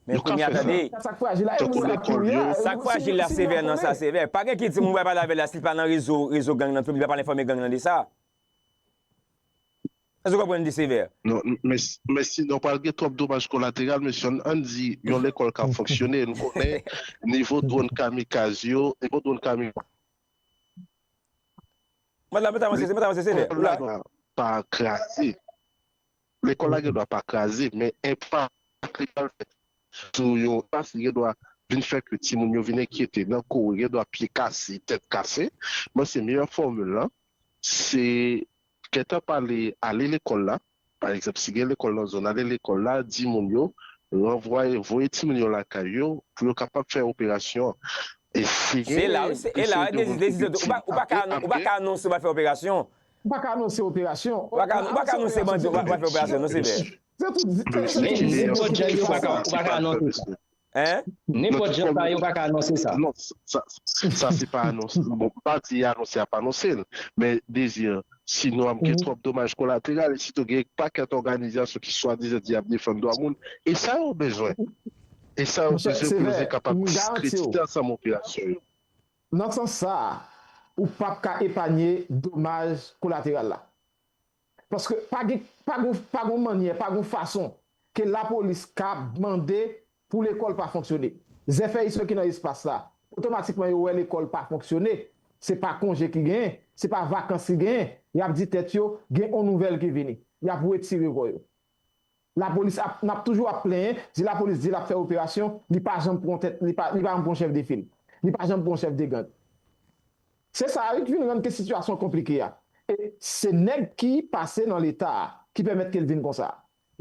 Men kounye a, tande. Sa k frajil la, e moun k ap kouri a. Sa k frajil la sevè nan sa, sevè. Pa gen ki timoun w pral pale avè l la, si l pa nan rezo, rezo gang nan, li pa pral enfòme gang nan de sa. Èske w konprann li sevè? Non, men, men sinon, pral gen twòp domaj kolateral, mesye, ann, ann di yon lekòl k ap fonksyone, nou konnen nivo dwòn kamikaz yo, nivo dwòn kamikaz. Mwen la, mwen ta avanse, mwen ta avanse, sevè. Ou la? Pa kraze. Lekòl la gen dwa pa kraze, men enpak li pral fè sou yon espas, li gen dwa vin fè ke timoun yo vin enkyete nan kouri, gen dwa pye kase, tèt kase. Mwen, se meyè fòmil lan, se gentan pale, ale lekòl la. Pa egzanp, si gen lekòl nan zòn, ale lekòl la, di moun yo, ranvwaye, voye timoun yo lakay yo, pou yo kapab fè operasyon an. E si gen, Se la, wi, se, e la, desi-, desizyon, ou pa, ou pa ka, ou pa ka anonse ou va fè operasyon. Ou pa ka anonse operasyon. Ou pa ka, ou pa ka anonse bandi ou va, ou va fè operasyon, non, sevè. Se tout, se, se Men, tout, se nenpòt tout jan yo pa ka, fason. Ou pa ka anonse sa. Hein? Nenpòt jan sa, yo pa ka anonse sa. Non, sa, sa, sa se pa anonse. Bon, m pa di anonse ap anonse l. Men, Désir, sinon, ap gen twòp domaj kolateral, e sitou gen pakèt òganizasyon ki swadizan di y ap defann dwa moun. E sa yo bezwen. E sa yo Monchè, bezwen pou yo Sevè, te kapab m garanti w. Diskredite ansanm operasyon yo. Nan sans sa a, ou p ap ka epanye domaj kolateral la. Paske pa gen, pa gen, pa gen mannyè, pa gen fason ke lapolis ka mande pou lekòl pa fonksyone. Zèfèyis yo ki nan espas la, otomatikman yo wè lekòl pa fonksyone, se pa konje ki genyen, se pa vakans ki genyen, y ap di tèt yo, gen yon nouvèl ki vini. Y ap retire kò yo. Lapolis ap, n ap toujou ap plenyen, di lapolis di l ap fè operasyon, li pa janm pran tèt, li pa, li pa janm pran chèf de fil. Li pa janm pran chèf de gang. Se sa a wi k vin rann ke sitiyasyon konplike a. E se nèg ki pase nan Leta a ki pèmèt ke l vin konsa.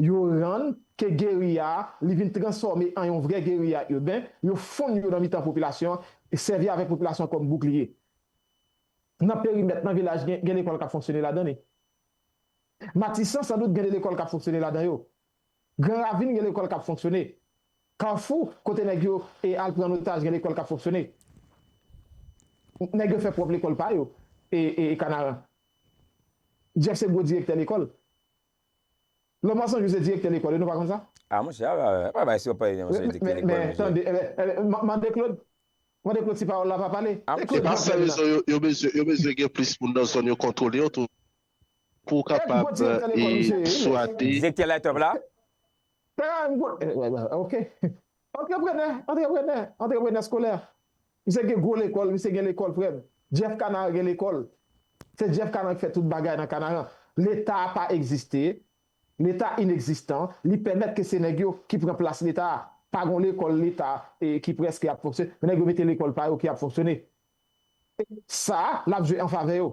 Yo rann ke geriya a, li vin transfòme an yon vrè geriya iben, yo fonn yo nan mitan popilasyon an, e sèvi avèk popilasyon an kòm boukliye. Nan perimèt, nan vilaj, gen, gen lekòl k ap fonksyone ladan li. Matisan, sandout, gen de lekòl k ap fonksyone ladan yo. Gran Ravin, gen lekòl k ap fonksyone. Kafou, kote nèg yo e al pran otaj, gen lekòl k ap fonksyone. Nèg yo fè pwòp lekòl pa yo e, e, e Kanaran. Jeff se gwo direktè lekòl. Lòmasanjou se direktè lekòl, nou pa konn sa? A, monchè, a, a, a, pa bay si w ap pale de monchè direktè lekòl, men, monchè. Tande, eh, eh, ma- mande Claude. Mande Claude si pawòl la pa pale. A, e Claude, se pa san rezon, yo, yo bezwen, yo bezwen gen plis moun nan zòn yo kontwole yo tou. Pou w kapab, eh, swate. Direktè Light Up la? Ok. Antreprenè, antreprenè, antreprenè eskolè. Misye gen gwo lekòl, misye gen lekòl, frè m. Jeff Kanaran gen lekòl. Se Jeff Kanaran ki fè tout bagay nan Kanaran. Leta a pa egziste. Leta inegzistan. Li pèmèt ke se nèg yo ki pran plas Leta a. Pa gon lekòl Leta, eh, ki prèske ap fonksyone. Men nèg yo mete lekòl pa yo ki ap fonksyone. Sa a, l ap jwe an favè yo.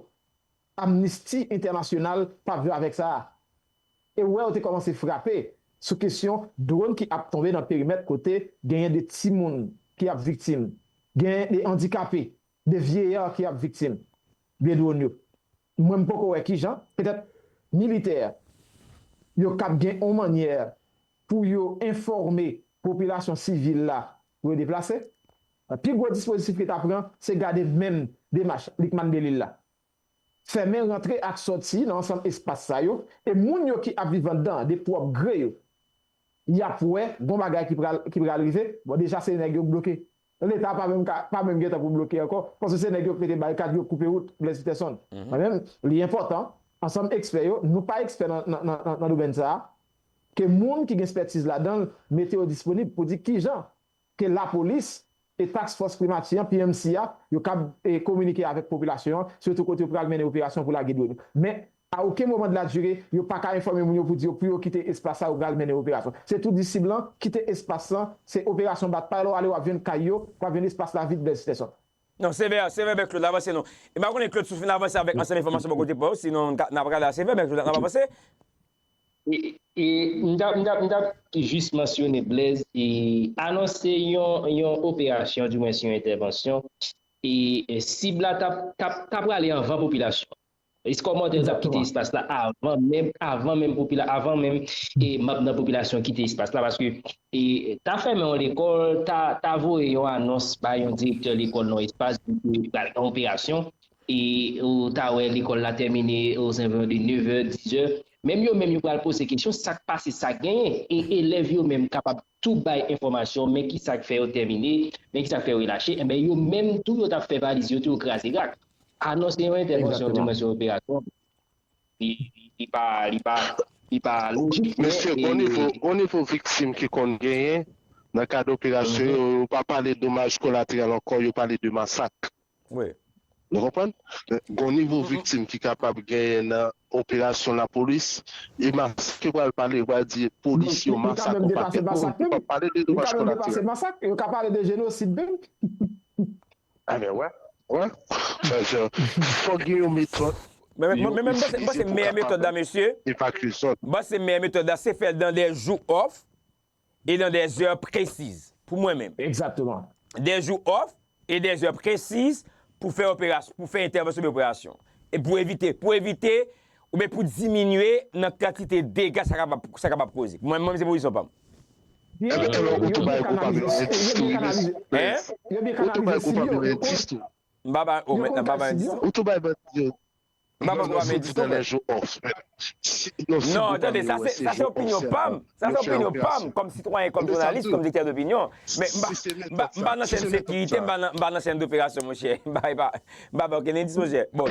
Amnesty International p ap jwe avèk sa a. E ou wè yo te kòmanse frape sou kesyon dwòn ki ap tonbe nan perimèt kote genyen de timoun ki ap viktim, genyen de andikape, de vyeyè ki ap viktim de dwòn yo. Mwen, m poko wè kijan, petèt militè yo kab gen yon mannyè pou yo enfòme popilasyon sivil la pou yo deplase. Pi gwo dispozitif ke ta pran, se gade menm demach Lucmane Delille la. Fèmen rantre ak sòti nan ansanm espas sa yo, e moun yo ki ap viv anndan de pwòp gre yo, y ap wè gon bagay ki pral, ki pral rive. Bon, deja se nèg yo k bloke. Leta pa menm ka, pa menm gentan pou bloke ankò, paske se nèg yo k mete barikad, yo koupe wout, Blaise Peterson. Mwen menm, li enpòtan, ansanm ekspè yo, nou pa ekspè nan, nan, nan, nan, nan domèn sa a, ke moun ki gen ekspètiz ladan l, mete yo disponib pou di kijan ke lapolis e task fòs primati an, P M C a, yo kab, e, kominike avèk popilasyon an, sitou kote yo pral mennen operasyon pou lage dwòn yo. Men, a okenn moman de la dire, yo pa ka enfòme moun yo pou di yo, pou yo kite espas la, yo pral mennen operasyon. Se tou di sib lan, kite espas lan, se operasyon bat pay, lè w ale, w ap jwenn kay yo, w ap jwenn espas la vid, Blaise Peterson. Non, sevè, sevè, bèk Claude, avanse non. E m pa konnen Claude si w fin avanse avèk ansanm enfòmasyon bò kote pa w, sinon n ka, n ap rale a sevè, bèk Claude, n ap avanse. E, e m t ap, m t ap, m t ap jis mansyone, Blaise, e anonse yon, yon operasyon, dimwens yon entèvansyon, e, e sib la t ap, t ap, t ap prale anvan popilasyon. Escort mortel t ap kite espas la avan menm, avan menm popila-, avan menm, e, manm nan popilasyon kite espas la, paske, e, ta fèmen yon lekòl, ta, ta voye yon anons bay yon direktè lekòl nan espas, di ke pral gen operasyon, e, ou ta wè lekòl la tèmine aux environs de nev è, diz è. Menm yo menm, yo pral poze kesyon, sa k pase, sa k genyen, e elèv yo menm kapab tou bay enfòmasyon, men ki sa k fè yo tèmine, men ki sa k fè yo relache, enben, yo menm tou, yo t ap fè valiz yo tou, yo kraze rak. Anonse yon entèvansyon, di mwen, se yon operasyon. Li, li, li pa, li pa, li pa lojik, men, mesye, gon nivo, gon nivo viktim ki konn genyen nan kad operasyon yo, yo pa pale domaj kolateral ankò, yo pale de masak. Wi. Nou konprann? Gon nivo viktim ki kapab genyen nan operasyon lapolis, e masak yo pral pale, yo pral di polis yo masak yon pakèt moun, yo p ap pale de domaj kolateral. Li ka menm depase masak, yo ka pale de jenosid menm. Enben, wè, wè. Fòk gen yon metòd. Men, men, men, men, m panse, m panse meyè metòd la, mesye, m panse meyè metòd la, se fè l dans des jours off et dans des heures précises. Pou mwen menm. Exactement. Des jours off et des heures précises pou fè operasyon, pou fè entèvansyon de operasyon. E pou evite, pou evite, oubyen pou diminye nan kantite dega sa kapab, sa kapab koze. Mwen, mwen, se pozisyon pa m. Ebyen, ebyen, ou tou bay gwo pa vle endis tou, wi, men, ou tou bay gwo pa vle endis tou. M pa bay, oh, men, m pa bay endis. Ou tou bay bandi yo. M pa bay gwo pa vle endis tou, men. Non, tande, sa se, sa se opinyon pa m. Sa se opinyon pa m, kòm sitwayen, kòm jounalis, kòm direktè dopinyon. Men m pa, m pa, m pa nan chèn sekirite, m pa nan, m pa nan chèn doperasyon, monchè. M pa, m pa, m pa bay okenn endis, monchè. Bon,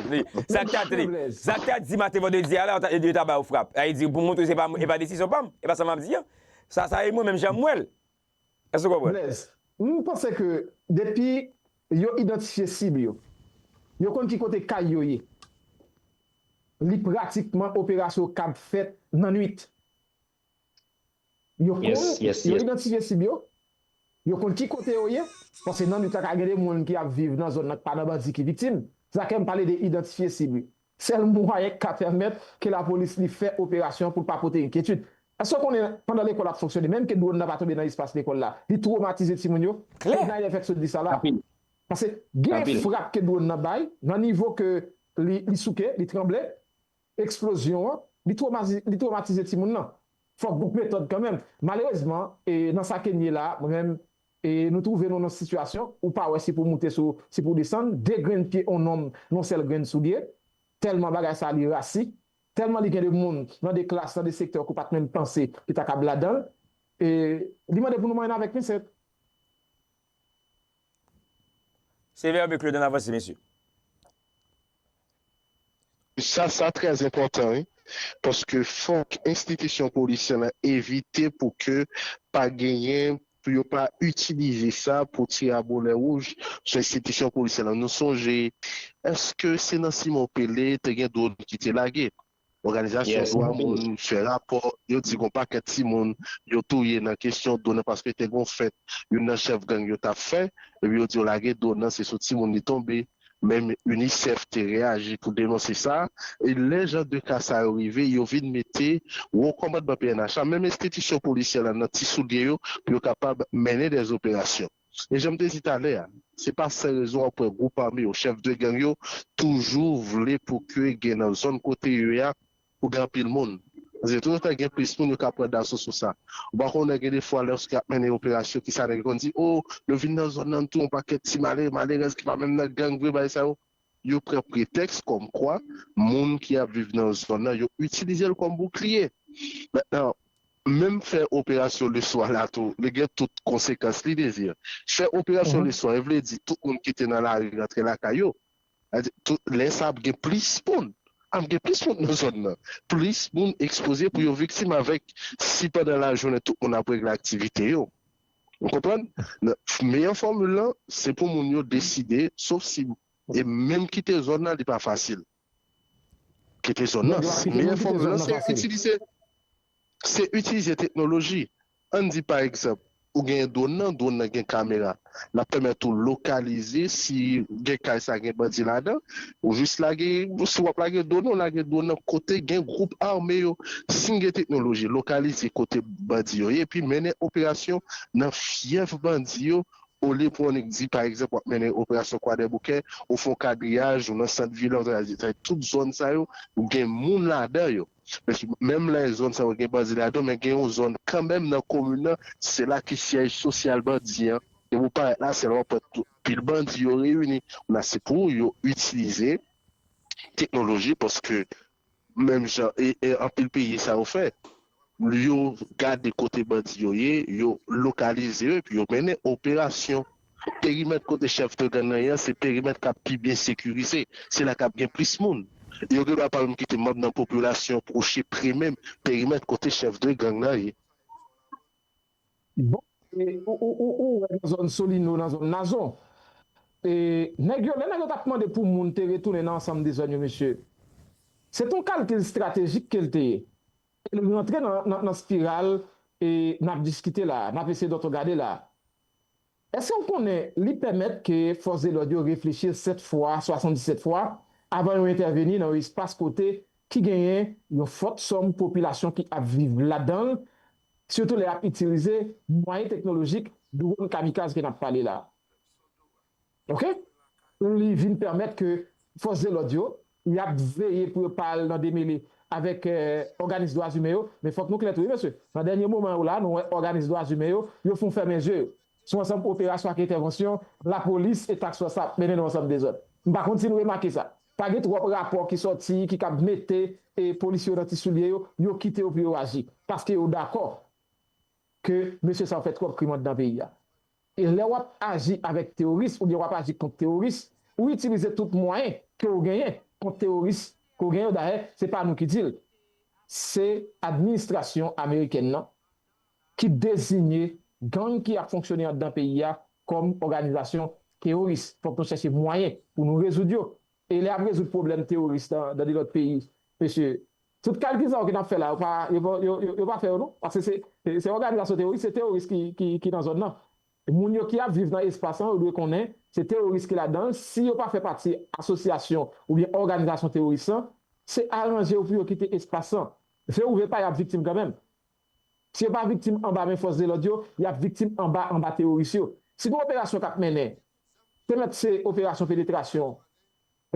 sa k ta, tande, sa k ta di maten vandredi a la, yo ta, yo ta ba yo frap. Sa vle di, pou montre se pa, e pa desizyon pa m, e pa sa m ap di an. Sa, sa e mwen menm jan m wè l. Èske w konprann? Blaise, m panse ke depi yo idantifye sib yo, yo konn ki kote kay yo ye, li pratikman operasyon yo kab fèt nan nwit. Yo konn, yo idantifye sib yo, yo konn ki kote yo ye, paske nan nwit la ka gen de moun ki ap viv nan zòn nan k pa nan bandi ki viktim. Zakè, m pale de idantifye sib, wi. Sèl mwayen k ka pèmèt ke lapolis li fè operasyon pou l pa pote enkyetid. Èske w konnen pandan lekòl ap fonksyone, menm ke dwòn nan pa tonbe nan espas lekòl la, li twomatize timoun yo? Klè. Nayè fèk sot di sa la. Paske gen frap ke dwòn nan bay, nan nivo ke li, li souke, li tranble, eksplozyon an, li twomatize, li twomatize timoun nan. Fòk gon metòd kanmenm. Malerezman, e nan sa ke n ye la, mwen menm, e nou twouve nou nan sitiyasyon, ou pa wè si pou moute sou, si pou desann, de grenn pye on nonm, nan sèl grenn soulye, tèlman bagay sa li rasi, tèlman li gen de moun nan de klas, nan de sektè ke w pa t menm panse ki ta kab ladan l, e li mande pou nou manyen avèk pinsèt. Se vè Claude, ann avanse, mesye. Sa, sa trè enpòtan, wi. Paske fòk enstitisyon polisyè lan evite pou ke pa genyen, pou yo pa itilize sa pou tire a bonè wouj sou enstitisyon polisyè lan. Nou sonje, èske se nan Simon Pele te gen dwòn ki te lage? Òganizasyon dwa moun fè rapò, yo di gon pakèt timoun yo touye nan kesyon dwòn nan paske te gon fèt youn nan chèf gang yo t ap fè, epi yo di yo lage dwòn nan, se sou timoun li tonbe. Menm UNICEF te reyaji pou denonse sa. E lè jan de ka sa yo rive, yo vin mete wo kòmandman P N H la, menm enstitisyon polisyè la nan ti soulye yo pou yo kapab mennen dè operasyon. E jan m te di talè a, se pa san rezon w ap wè gwoup ame yo, chèf de gang yo, toujou vle pou ke gen nan zòn kote yo ye a, pou gen anpil moun. Paske toutotan gen plis moun, yo ka pran daso sou sa. Ou pa konnen gen de fwa lèske y ap mennen operasyon ki sa nèg yo konn di, o, yo vin nan zòn nan tou, yon pakèt ti malere, malerèz ki pa menm nan gang vre, bagay sa yo. Yo pran pretèks kòmkwa moun ki ap viv nan zòn nan, yo itilize l kòm boukliye. Mentnan, menm fè operasyon leswa la tou, li gen tout konsekans li, Désir. Fè operasyon leswa, e vle di tout moun ki te nan lari rantre lakay yo. Sa di, tout, lè sa ap gen plis moun. Ap gen plis moun nan zòn nan. Plis moun ekspoze pou yo viktim avèk si pandan lajounen tout moun ap regle aktivite yo. Ou konprann? Meyè fòmil lan, se pou moun yo deside, sof si, e menm kite zòn nan, li pa fasil. Kite zòn nan. Meyè fòmil lan, se itilize, se itilize teknoloji. Ann di pa egzanp, ou genyen dwòn nan, dwòn nan gen kamera. L ap pèmèt ou lokalize si gen kay sa gen bandi ladan, ou jis lage, si w ap lage dwòn nan, ou lage dwòn nan kote gen gwoup ame yo. Si n gen teknoloji, lokalize kote bandi yo ye, epi mennen operasyon nan fyèf bandi yo, olye pou annik di, pa egzanp, w ap mennen operasyon Kwadèboukè, ou fè yon kadriyaj, ou nan sant vil la, ou travay tout zòn sa yo, ou gen moun ladan yo. Paske menm lè zòn sa yo gen bandi ladan, men gen yon zòn kanmenm nan komin nan, se la ki syèj sosyal bandi an. Depi w parèt la, se la w ap wè tout pil bandi yo reyini. Kounye a se pou yo itilize teknoloji, paske menm jan e, e anpil peyi sa yo fè, yo gade kote bandi yo ye, yo lokalize yo, epi yo mennen operasyon. Perimèt kote chèf de gang nan ye a, se perimèt k ap pi byen sekirize. Se la k ap gen plis moun. Yo gen dwa pa menm kite manm nan popilasyon pwoche pre menm perimèt kote chèf de gang nan ye. Bon, e, ou, ou, ou, ou wè nan zòn Solino, nan zòn Nazon. E, nèg yo, lè nèg yo t ap mande pou moun te retounen nan ansanm de zòn yo, mesye, se t on kalkil estratejik ke l te ye. E l rantre nan, nan, nan spiral e n ap diskite la, n ap eseye dòt gade la. Èske w konnen li pèmèt ke fòs de lòd yo reflechi sèt fwa, swasanndisèt fwa, avan yo entèveni nan yon espas kote ki genyen yon fòt sòm popilasyon ki ap viv ladan l, sitou lè y ap itilize mwayen teknolojik, dwòn kamikaz ke n ap pale la? Oke? Li vin pèmèt ke fòs de lòd yo, y ap veye pou yo pa al nan demele avèk, eh, òganis dwa imen yo. Men fòk nou klè tou, wi, mesye. Nan dènye moman yo la, nou wè òganis dwa imen yo, yo fè w fèmen zye yo. Se yon ansanm operasyon ak entèvansyon lapolis e task fòs la ap mennen nan yon ansanm dezòd. M pa konn si n remake sa. Pa gen twòp rapò ki sòti, ki kab mete, e, polis yo nan ti soulye yo, yo kite yo pou yo aji. Paske yo dakò ke mesye sa yo fè twòp krim anndan peyi a. E lè w ap aji avèk teworis oubyen w ap aji kont teworis, ou itilize tout mwayen ke w genyen kont teworis ke w genyen yo. Dayè, se pa nou ki di l. Se administrasyon amerikèn nan ki deziye gang ki ap fonksyone anndan peyi a kòm òganizasyon teworis. Fòk nou chèche mwayen pou nou rezoud yo. E lè y ap rezoud pwoblèm teworis nan, nan de lòt peyi, mesye, tout kalkil sa yo ke n ap fè la, yo pa, yo, pa- yo, yo, yo pa fè yo non. Paske se, se, se òganizasyon teworis, se teworis ki, ki, ki nan zòn nan. Moun yo ki ap viv nan espas lan, yo dwe konnen se teworis ki ladan l. Si yo pa fè pati asosyasyon oubyen òganizasyon teworis lan, se aranje yo pou yo kite espas lan. Se ouvè pa y ap viktim kanmenm. Si yo pa viktim anba men fòs de lòd yo, y ap viktim anba, anba teworis yo. Si gen operasyon k ap mennen, te mèt se operasyon penetrasyon,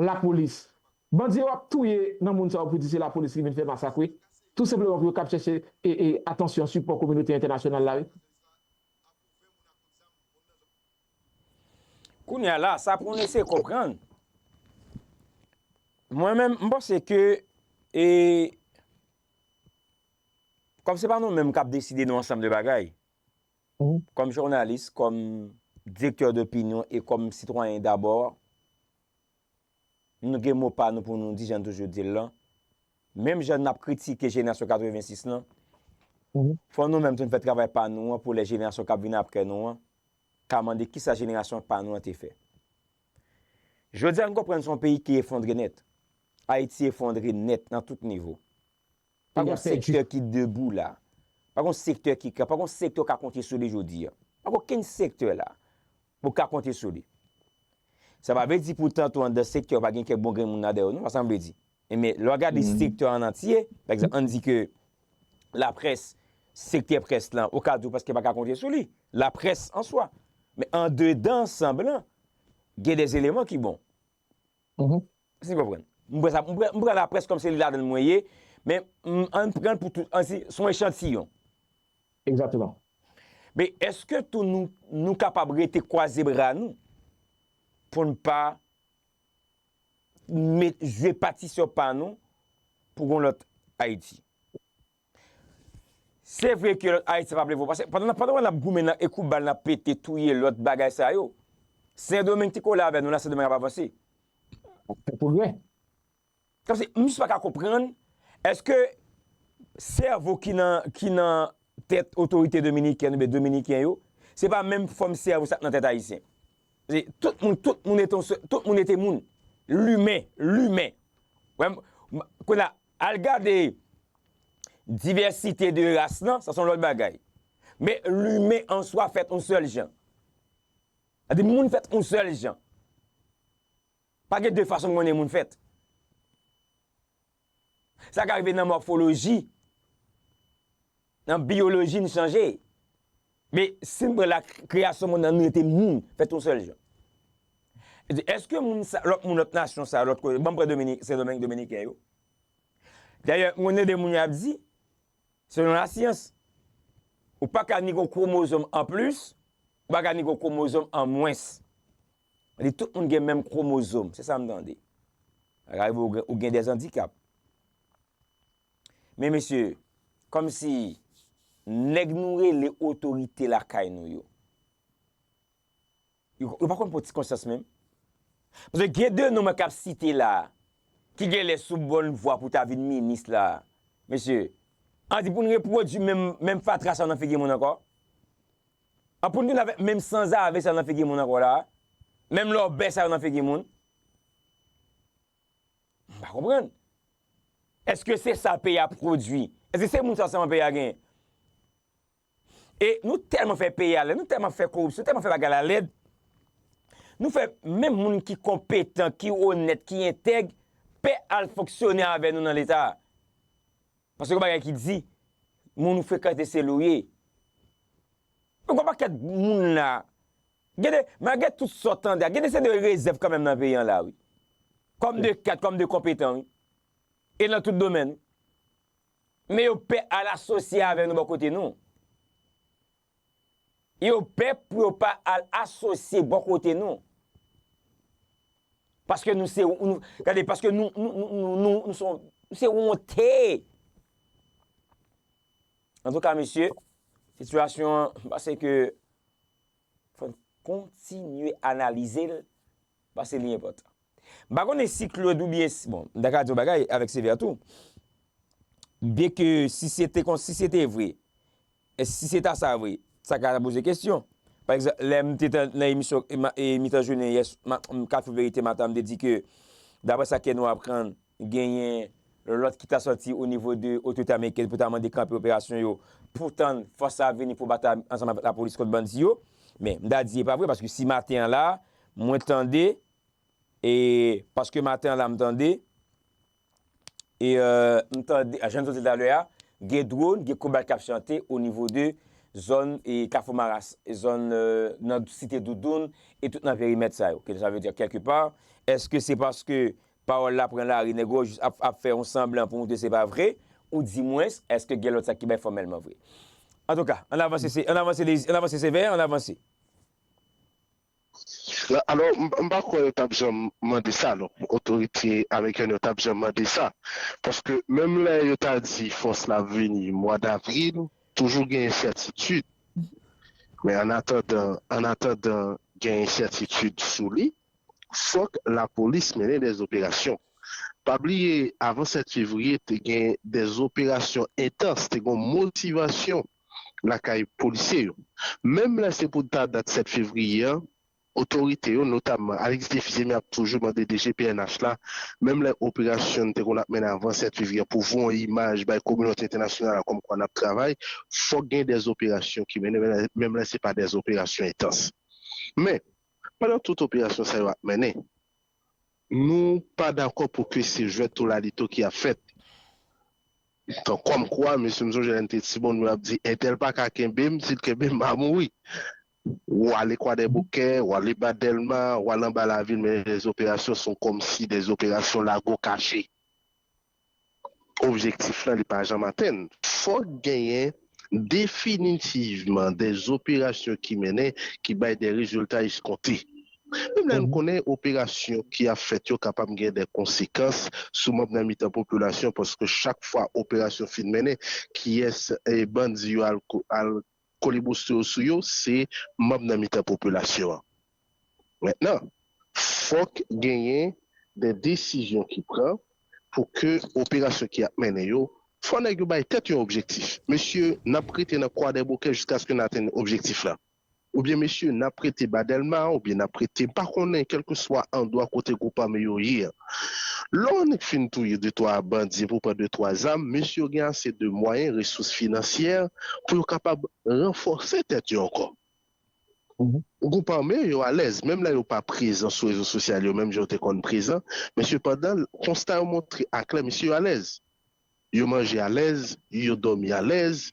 lapolis. Bandi yo ap touye nan moun sa yo pou di se lapolis ki vin fè masak, wi. Tou senpleman pou yo kab chèche e, e, atansyon, sipò kominote entènasyonal la, wi. Kounye a la, sa pou n eseye konprann. Mwen menm, m panse ke, e, kòm se pa nou menm k ap deside nou ansanm de bagay, kòm jounalis, kòm direktè dopinyon e kòm sitwayen dabò, nou gen mo pa nou pou nou di, jan n toujou di l lan. Menm jan n ap kritike jenerasyon katrevensis lan, fò nou menm tou n fè travay pa nou an pou lè jenerasyon k ap vin apre nou an ka mande kisa jenerasyon pa nou an te fè. Jodi a, n konprann se yon peyi ki efondre nèt. Ayiti efondre nèt nan tout nivo. Pa gon sektè ki debou la. Pa gon sektè ki ka, pa gon sektè w ka konte sou li jodi a. Pa gon okenn sektè la ou ka konte sou li. Sa pa vle di poutan tou anndan sektè w pa gen kèk bon grenn moun nan dèyè w, non, pa sa m vle di. Men lè w gade sektè an antye, pa egzanp, ann di ke laprès, sektè près lan, ou ka di w prèske pa ka konte sou li. Laprès an swa. Men andedan ansanm lan, gen de eleman ki bon. Si n konprann. M pran sa, m pran, m pran laprès kòm se li ladan l mwen ye, men m, ann pran l pou tout, ann si, se yon echantiyon. Egzakteman. Men èske tou nou, nou kapab rete kwaze bra nou pou n pa met, jwe patisyon pa nou pou gon lòt Ayiti? Se vre ke lòt Ayiti pa vle vre. Paske pandan, pandan n ap goumen nan e kout bal n ap pete, touye lòt bagay sa yo, Sendomeng te kole avè nou la, Sendomeng ap avanse. Ap fè pwogrè. Kòmsi, m jis pa ka konprann, èske sèvo ki nan, ki nan tèt otorite dominikèn oubyen dominiken yo, se pa menm fòm sèvo sa k nan tèt ayisyen? Se tout moun, tout moun ete, tout moun ete moun. Limen, limen. Wè, kounye a, al gade divèsite de ras lan, sa se yon lòt bagay. Men limen an swa fèt yon sèl jan. Sa di moun fèt yon sèl jan. Pa gen de fason m konnen moun fèt. Sa ka rive nan mòfoloji, nan biyoloji n chanje. Men si n pran la kreyasyon moun nan, nou rete moun, fèt yon sèl jan. Èske moun sa, lòt moun, lòt nasyon sa, lòt kote, ban m pran Dominik, Sendomeng, Dominiken yo. Dayè, m konnen de moun yo ap di, selon lasyans, ou pa ka ni gon kwomozòm an plis, ou pa ka ni gon kwomozòm an mwens. Li tout moun gen menm kwomozòm, se sa m tande. Sa ka rive ou gen, ou gen de andikap. Men mesye, kòmsi nèg nou rele otorite lakay nou yo, yo, yo pa konn pran ti konsyans menm. Paske gen de non mwen k ap site la a, ki genlè sou bòn vwa pou ta vin minis la a. Mesye, ann di pou n repwodui menm, menm fatra sa yo nan figi moun ankò? An pou n tounen avèk menm sanzave sa yo nan figi moun ankò la a? Menm lòbèy sa yo nan figi moun? M pa konprann. Èske se sa peyi a pwodui? Èske se moun sa sèlman peyi a genyen? E nou tèlman fè peyi a lèd, nou tèlman fè koripsyon, tèlman fè bagay la lèd, nou fè menm moun ki konpetan, ki onèt, ki entèg, pè al fonksyone avè nou nan Leta a. Paske gon bagay ki di, moun ou frekante se li w ye. Donk, yon pakèt moun la, gen de, malgre tout sa w tande a, gen de se de rezèv kanmenm nan peyi an la, wi. Kòm de kad, kòm de konpetan, wi. E nan tout domèn, wi. Men yo pè al asosye avè nou bò kote nou. Yo pè pou yo pa al asosye bò kote nou. Paske nou se, nou, gade, paske nou, nou, nou, nou, nou, nou se, nou se wonte. Antouka, mesye, sitiyasyon an, m panse ke fò n kontinye analize l, paske li enpòtan. M pa konnen si Claude oubyen si, bon, m ta ka di yon bagay avèk Sevè tou. Byenke si se te kon, si se te vre, e si se ta sa vre, sa ka poze kesyon. Pa egzanp, lè m te nan emisyon e, e mitan jounen yè, Kafou Verite maten, m te di ke, daprè sa ke nou aprann, genyen lòt ki ta sòti o nivo de otorite amerikèn pou ta mande kanpe operasyon yo, pou tann fòs la vini pou batay ansanm avèk lapolis kont bandi yo. Men, m ta di e pa vre, paske si maten an la, mwen tande, e paske maten an la m tande, e euh, m tande, jan m sot di talè a, gen dwòn, gen konbat k ap chante o nivo de zòn e Kafou Maras, zòn euh, nan Site Doudoun e tout nan perimèt sa yo. Ke sa vle di kèlke pa, èske se paske pawòl la pran lari, nèg yo jis ap, ap fè yon sanblan pou montre se pa vre, ou di mwens, èske gen lòt sa ki bay fòmèlman vre? Antouka, ann avanse, se, ann avanse, Dezi, ann avanse, Sevè, ann avanse. Alò, m pa kwè yo t ap janm mande sa, non. Otorite amerikèn yo t ap janm mande sa. Paske menm lè yo ta di fòs la ap vini mwa davril, toujou gen ensètitid. Men an atandan, an atandan gen ensètitid sou li, fòk lapolis mennen dèzoperasyon. Pa bliye, avan sèt fevriye, te gen dèzoperasyon entans, te gen yon motivasyon lakay polisye yo. Menm lè se pou ta dat sèt fevriye an, otorite yo, notamman Alex Défisé, ap toujou mande D G P N H la, menm lè operasyon n te konn ap mennen avan sèt fevriye an pou voye yon imaj bay kominote entènasyonal la kòmkwa n ap travay, fòk gen dèzoperasyon ki mennen, menm lè se pa dèzoperasyon entans. Men, pandan tout operasyon sa yo ap mennen, nou pa dakò pou ke se jwèt tolalito ki ap fèt. Tan kòmkwa, mesye, m sonje lè n te timoun, yo ap di, entèl pa ka kenbe m, si l kenbe m, m a mouri. W ale Kwadèboukè, w ale Ba Dèlma, w ale anba lavil, men lèzoperasyon se kòmsi dèzoperasyon lago kache. Objektif lan, li pa janm atenn. Fòk genyen definitivman dèzoperasyon ki mennen, ki bay dè rezilta eskonte. Menm lè n konnen operasyon ki ap fèt yo kapab gen dè konsekans sou manm nan mitan popilasyon, paske chak fwa operasyon fin mennen, kiyès bandi yo al kolibosto yo sou yo, se manm nan mitan popilasyon an. Mentnan, fòk genyen dè desizyon ki pran pou ke operasyon ki ap mennen yo, fò nèg yo bay tèt yo yon objektif. Mesye, n ap rete nan Kwadèboukè jiskaske n atenn objektif la. Oubyen mesye, n ap rete Ba Dèlma, oubyen n ap rete, m pa konnen, kèlkeswa andwa kote gwoup ame yo ye an. Lè w annik fin touye de twa bandi epi w pran de twa zam, mesye yo gen ase de mwayen, resous finansyè, pou yo kapab ranfòse tèt yo ankò. Gwoup ame yo alèz, menm lè yo pa prezan sou rezo sosyal yo, menm jan yo te konn prezan, men sepandan, konsta yo montre aklè, mesye yo alèz. Yo manje alèz, yo dòmi alèz,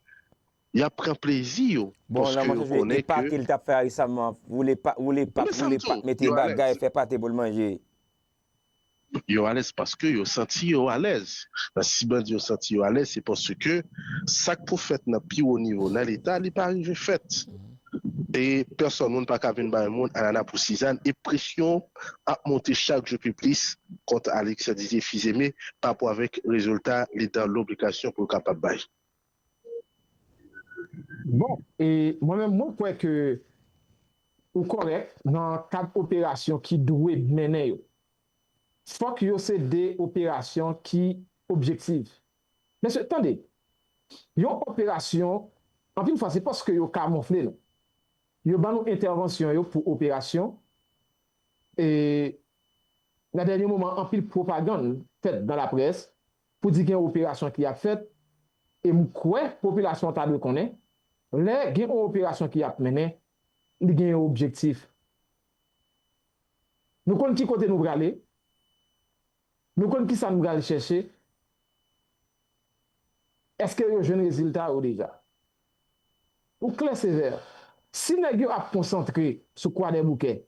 y ap pran plezi yo. Bon, nan mwen sonje e pate l t ap fè a resaman, woule pat, woule pat, mete bagay, fè pate pou l manje. Yo alèz paske yo santi yo alèz. Nan si bandi yo santi yo alèz, se paske sa k pou fèt nan pi wo nivo nan Leta, li pa rive fèt. E pèsòn moun pa ka vin bay moun anana pou sizann, e presyon ap monte chak jou pi plis kont Alex Didier Fils-Aimé pa rapò avèk rezilta li dan lobligasyon pou l kapab bay. Bon, e mwen menm mwen kwè ke ou kòrèk nan kad operasyon ki dwe mennen yo. Fòk yo se de operasyon ki objektif. Mesye, tande, yon operasyon, anpil fwa se paske yo kamonfle nou. Yo ban nou entèvansyon yo pou operasyon, e nan dènye moman, anpil pwopagann fèt nan laprès pou di gen operasyon ki ap fèt, e m kwè popilasyon an ta dwe konnen, lè gen yon operasyon ki ap mennen, li gen yon objektif. Nou konn ki kote nou prale, nou konn kisa nou pral chèche, èske yo jwenn rezilta yo deja? Ou klè Sevè, si nèg yo ap konsantre sou Kwadèboukè,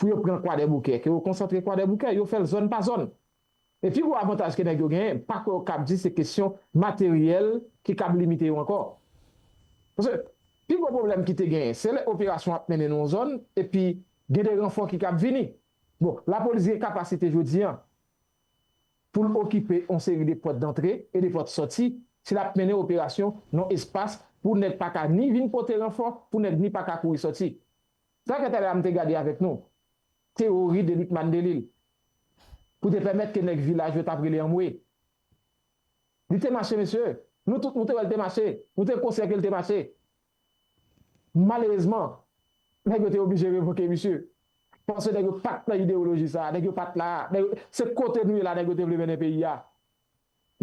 pou yo pran Kwadèboukè, ke yo konsantre Kwadèboukè, yo fè l zòn pa zòn. E pi gwo avantaj ke nèg yo genyen, m pa kwè yo kab di se kesyon materyèl ki kab limite yo ankò. Paske pi gwo pwoblèm ki te genyen, se lè operasyon ap mennen nan yon zòn, epi gen de ranfò ki kab vini. Bon, lapolis gen kapasite jodi a pou l okipe yon seri de pòt dantre e de pòt sòti, si l ap mennen operasyon nan yon espas pou nèg pa ka ni vin pote ranfò, pou nèg ni pa ka kouri sòti. Sa fè talè a m te gade avèk nou teyori de Lucmane Delille pou te pèmèt ke nèg vilaj yo t ap rele anmwe. Li te mache, mesye. Nou tout, nou te wè l te mache. Nou te konsyan ke l te mache. Malerezman, nèg yo te oblije revoke misye. Paske nèg yo pa t nan idewoloji sa a. Nèg yo pa t la. Se kote nou ye la nèg yo te vle mennen peyi a.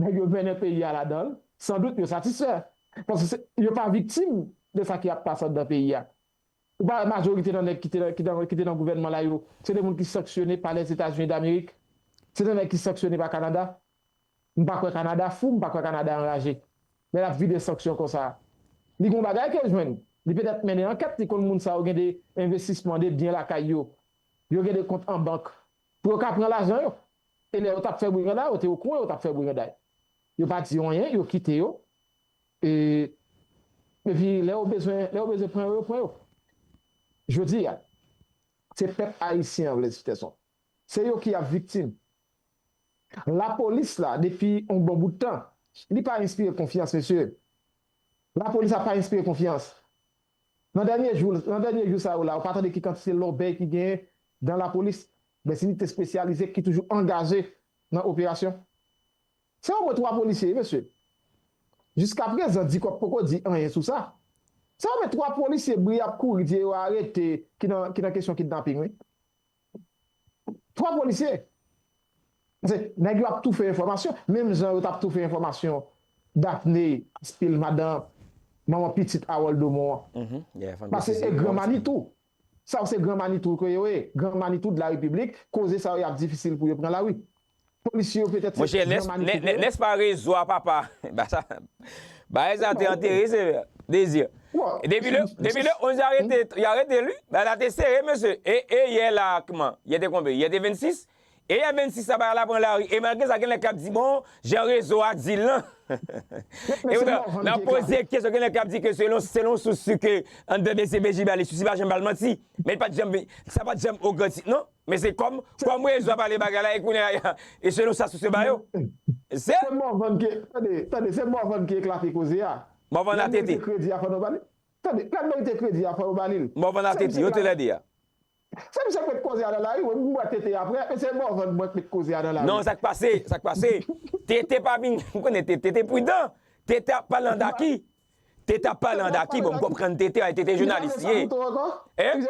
Nèg yo mennen peyi a ladan l. Sandout, yo satisfè. Paske yo pa viktim de sa ki ap pase anndan peyi a. Ou pa wè majorite nan nèg ki te nan, ki te nan, ki te nan gouvènman la yo, se de moun ki sanksyone pa Lèzetazini Damerik. Se de nèg ki sanksyone pa Kanada. M pa kwè Kanada fou, m pa kwè Kanada anraje. Lè l ap vide sanksyon konsa. Li gon bagay ke l jwenn. Li petèt mennen ankèt, li konn moun sa yo gen de envestisman, de byen lakay yo. Yo gen de kont an bank. Pou yo ka pran lajan yo. E lè yo t ap fè briganday, yo te okouran yo t ap fè briganday. Yo pa di anyen, yo kite yo. E, epi lè yo bezwen, lè yo bezwen pran yo, yo pran yo. Jodi a, se pèp ayisyen an, Blaise Peterson. Se yo ki ap viktim. Lapolis la, depi yon bon bout tan, li pa enspire konfyans, mesye. Lapolis la pa enspire konfyans. Nan dènye jou, nan dènye jou sa yo la, ou pa tande ki kantite lòbèy ki genyen dan lapolis, des inite espesyalize ki toujou angaje nan operasyon. Se omwen twa polisye, mesye. Jiskaprezan, Dikòp poko di anyen sou sa. Se omwen twa polisye bri ap kouri di yo arete ki nan, ki nan kesyon kidnaping, wi. Twa polisye. Paske nèg yo ap toufe enfòmasyon. Menm jan yo t ap toufe enfòmasyon Daphné Aspil, madan, manman pitit Harold Domon an. Paske e Gran Manitou. Sa yo se Gran Manitou ke yo ye. Gran Manitou de la République. Koze sa yo y ap difisil pou yo pran lari. Polisye yo petèt se Gran Manitou ke yo ye. Monchè, nèspa rezo a papa? Ba sa, bagay sa te antere, se Désir. Depi le, depi le onz, y arete, y arete l, wi. Bagay la te sere, mesye. E, e yè la, kòman? Yè te konbyen? Yè te vennsis? E yè vennsis la, bagay la pran lari. E malgre sa, gen nèg k ap di, bon, jan rezo a di l lan. E poutan, nan poze kesyon, gen nèg k ap di ke selon, selon sous ke anndan D C P J ba li, sous li pa janm ba l manti. Men li pa t janm, sa pa t janm o gran tit, non. Men se kòm, kòm rezo a pale bagay la, e kounye a, e selon sa sous yo ba yo. Se Morvan ki, tande, tande, se Morvan ki eklate koze a. Morvan a tete. Lè l merite kredi a, fò nou ba li. Tande, lè l merite kredi a, fò nou ba li l. Morvan a tete, yo te lè de a. Se misye k met koze a nan lari, wi, m wè Tete apre, men se Morvan mwen k met koze a nan lari. Non, sa k pase, sa k pase. Tete pa vin, m konnen Tete, Tete pridan. Tete ap pale an daki. Tete ap pale an daki, bon, m konprann Tete, ay, Tete jounalis li ye. Hein?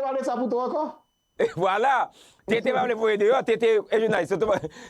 Vwala. Tete pa vle voye deyò, Tete e jounalis.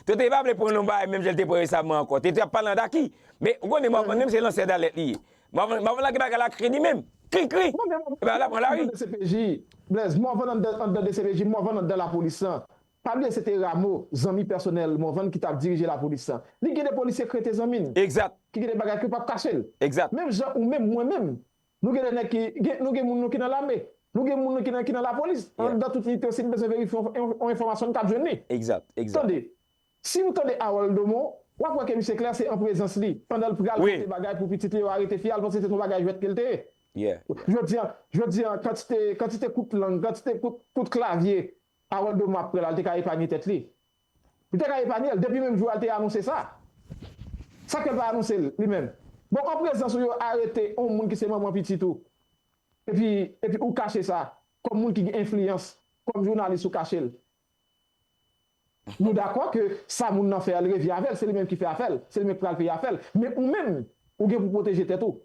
Tete pa vle pran yon bagay menm jan l te pran resaman ankò. Tete ap pale an daki. Men, ou konnen, Morvan menm se lansè dalèt li ye. Morvan, Morvan lage bagay la kri li menm. Kri, kri. Epi la pran lari. Anndan D C P J, Blaise, Morvan anndan, anndan D C P J, Morvan anndan lapolis lan. Pa bliye se te Rameau, zanmi pèsonèl Morvan ki t ap dirije lapolis lan. Li gen de polisye k rete zanmi l. Egzat. Ki gen de bagay ke yo p ap kache l. Egzat. Menm jan ou menm, mwen menm, nou gen de nèg ki, gen, nou gen moun nou ki nan lame. Nou gen moun nou ki nan, ki nan lapolis. Anndan tout inite, si n bezwen verifye yon, yon, yon enfòmasyon, n ka jwenn li. Egzat, egzat. Tande. Si nou tande Harold Domon, w ap wè ke misye klè se an prezans li. Pandan l pral pote bagay pou pitit li, yo arete fi a, l panse se t on bagay jwèt ke l te ye. Jodi a, jodi a, kantite, kantite kout lang, kantite kout, kout klavye Harold Domon ap pran la, l te ka epanye tèt li. Li te ka epanye l, depi menm jou a l te anonse sa. Sa k fè l pa anonse l, li menm? Bon, an prezans ou yo arete yon moun ki se manman pitit ou. Epi, epi ou kache sa, kòm moun ki gen enfliyans, kòm jounalis ou kache l. Nou dakò ke sa moun nan fè a, l revye avè l, se li menm ki fè afè l, se li menm ki pral peye afè l. Men ou menm, ou gen pou pwoteje tèt ou.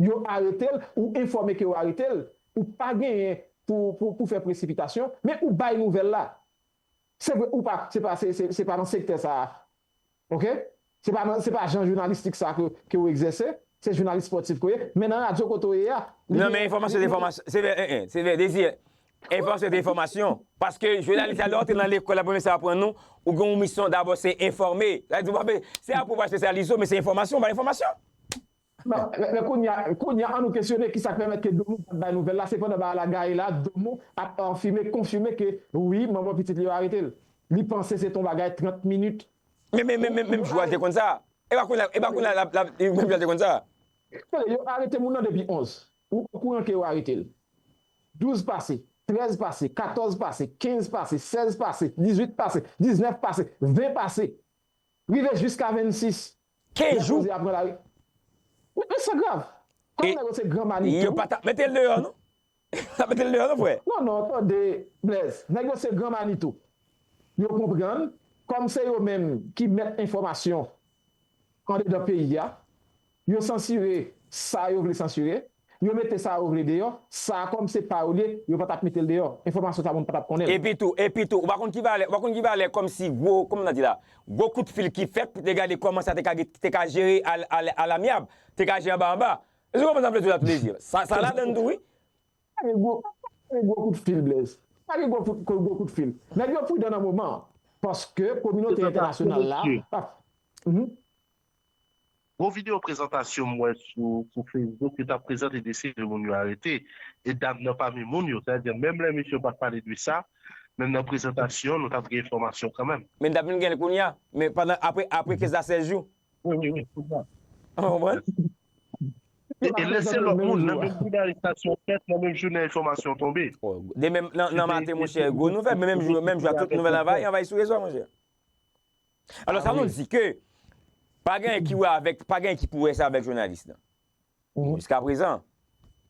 Yo arete l, ou enfòme ke yo arete l, ou pa genyen pou, pou, pou fè presipitasyon, men ou bay nouvèl la. Se vre, ou pa, se pa, se, se, se pa nan sektè sa a. Oke? Se pa nan, se pa jan jounalistik sa ke, ke w egzèse, se jounalis espòtif ke w ye, men nan radyo kote w ye a, li Non, gen, men enfòmasyon se enfòmasyon. Se vre, en, en, se vre, Désir. Enfòmasyon se enfòmasyon. Paske jounalis la, lè w te nan lekòl, la premye sa yo aprann nou, ou gen yon misyon dabò, se enfòme. Sa vle di, w pa, se apre w espesyalize w, men se enfòmasyon, w bay enfòmasyon. Non, men, men kounye a, kounye a, an nou kesyone kisa k pèmèt ke Domon pa t bay nouvèl la, se pandan bagay la gaye la, Domon ap afime, konfime ke wi, manman pitit li yo arete l. Li panse se t on bagay trant minit. Men, men, men, men, menm jou a l te konn sa. E pa kounye a, e pa kounye a, l ap, l ap, menm jou a l te konn sa. Tande, yo arete moun nan depi onz. Ou okouran ke yo arete l. Douz pase, trèz pase, katòz pase, kenz pase, sèz pase, dizuit pase, diznèf pase, ven pase. Rive jiska vennsis. Kenz jou. Lè koze a pran lari. Men, men sa grav. Kòm nèg yo se gran manitou. Yo pa t ap mete l deyò, non? T ap mete l deyò, non, frè? Non, non, tande, Blaise. Nèg yo se gran manitou. Yo konprann, kòm se yo menm ki mèt enfòmasyon andedan peyi a, yo sansire sa yo vle sansire, yo mete sa yo vle deyò, sa a kòm se pa yo l ye, yo pa t ap mete l deyò. Enfòmasyon sa moun pa t ap konnen l. Epi tou, epi tou, ou pa konn ki valè, ou pa konn ki valè kòmsi gwo, kòman n a di la, gwo kout fil ki fèt pou te gade kòman sa te ka, te ka jere a, a, a lamyab, te ka jere anba anba. Èske w konprann sa m vle di w la, tou Désir? Sa, sa ladann tou, wi. Gwo, Gen gwo kout fil, Blaise. Pa gen gwo kout, gwo kout fil. Nèg yo pridan nan moman an. Paske kominote entènasyonal la ap. Mhm. Gwo videyo prezantasyon m wè sou, sou Facebook, yo t ap prezante de seri de moun yo arete. E dam nan pami moun yo, sètadi menm lè misye pa t pale de sa, men nan prezantasyon, nou t ap gen enfòmasyon kanmenm. Men n t ap vin gen l kounye a, men pandan, apre, apre kenz a sèz jou. Wi, wi, wi, kounye a. Ou konprann? E, e lè se lòt moun, nan menm jounalis la sou fèt, nan menm jounen enfòmasyon tonbe. Demen nan, nan maten, monchè, gwo nouvèl, men menm jou, menm jou a tout nouvèl anvayi, anvayi sou rezo a, monchè. Alò, sa nou di ke pa gen ki wè avèk, pa gen ki pou wè sa avèk jounalis lan. Jiska prezan,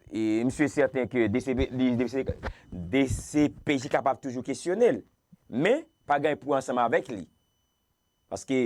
e, misye sèten ke D C P, li, D C, D C P J kapab toujou kesyone l, men pa gen pou ansanm avèk li. Paske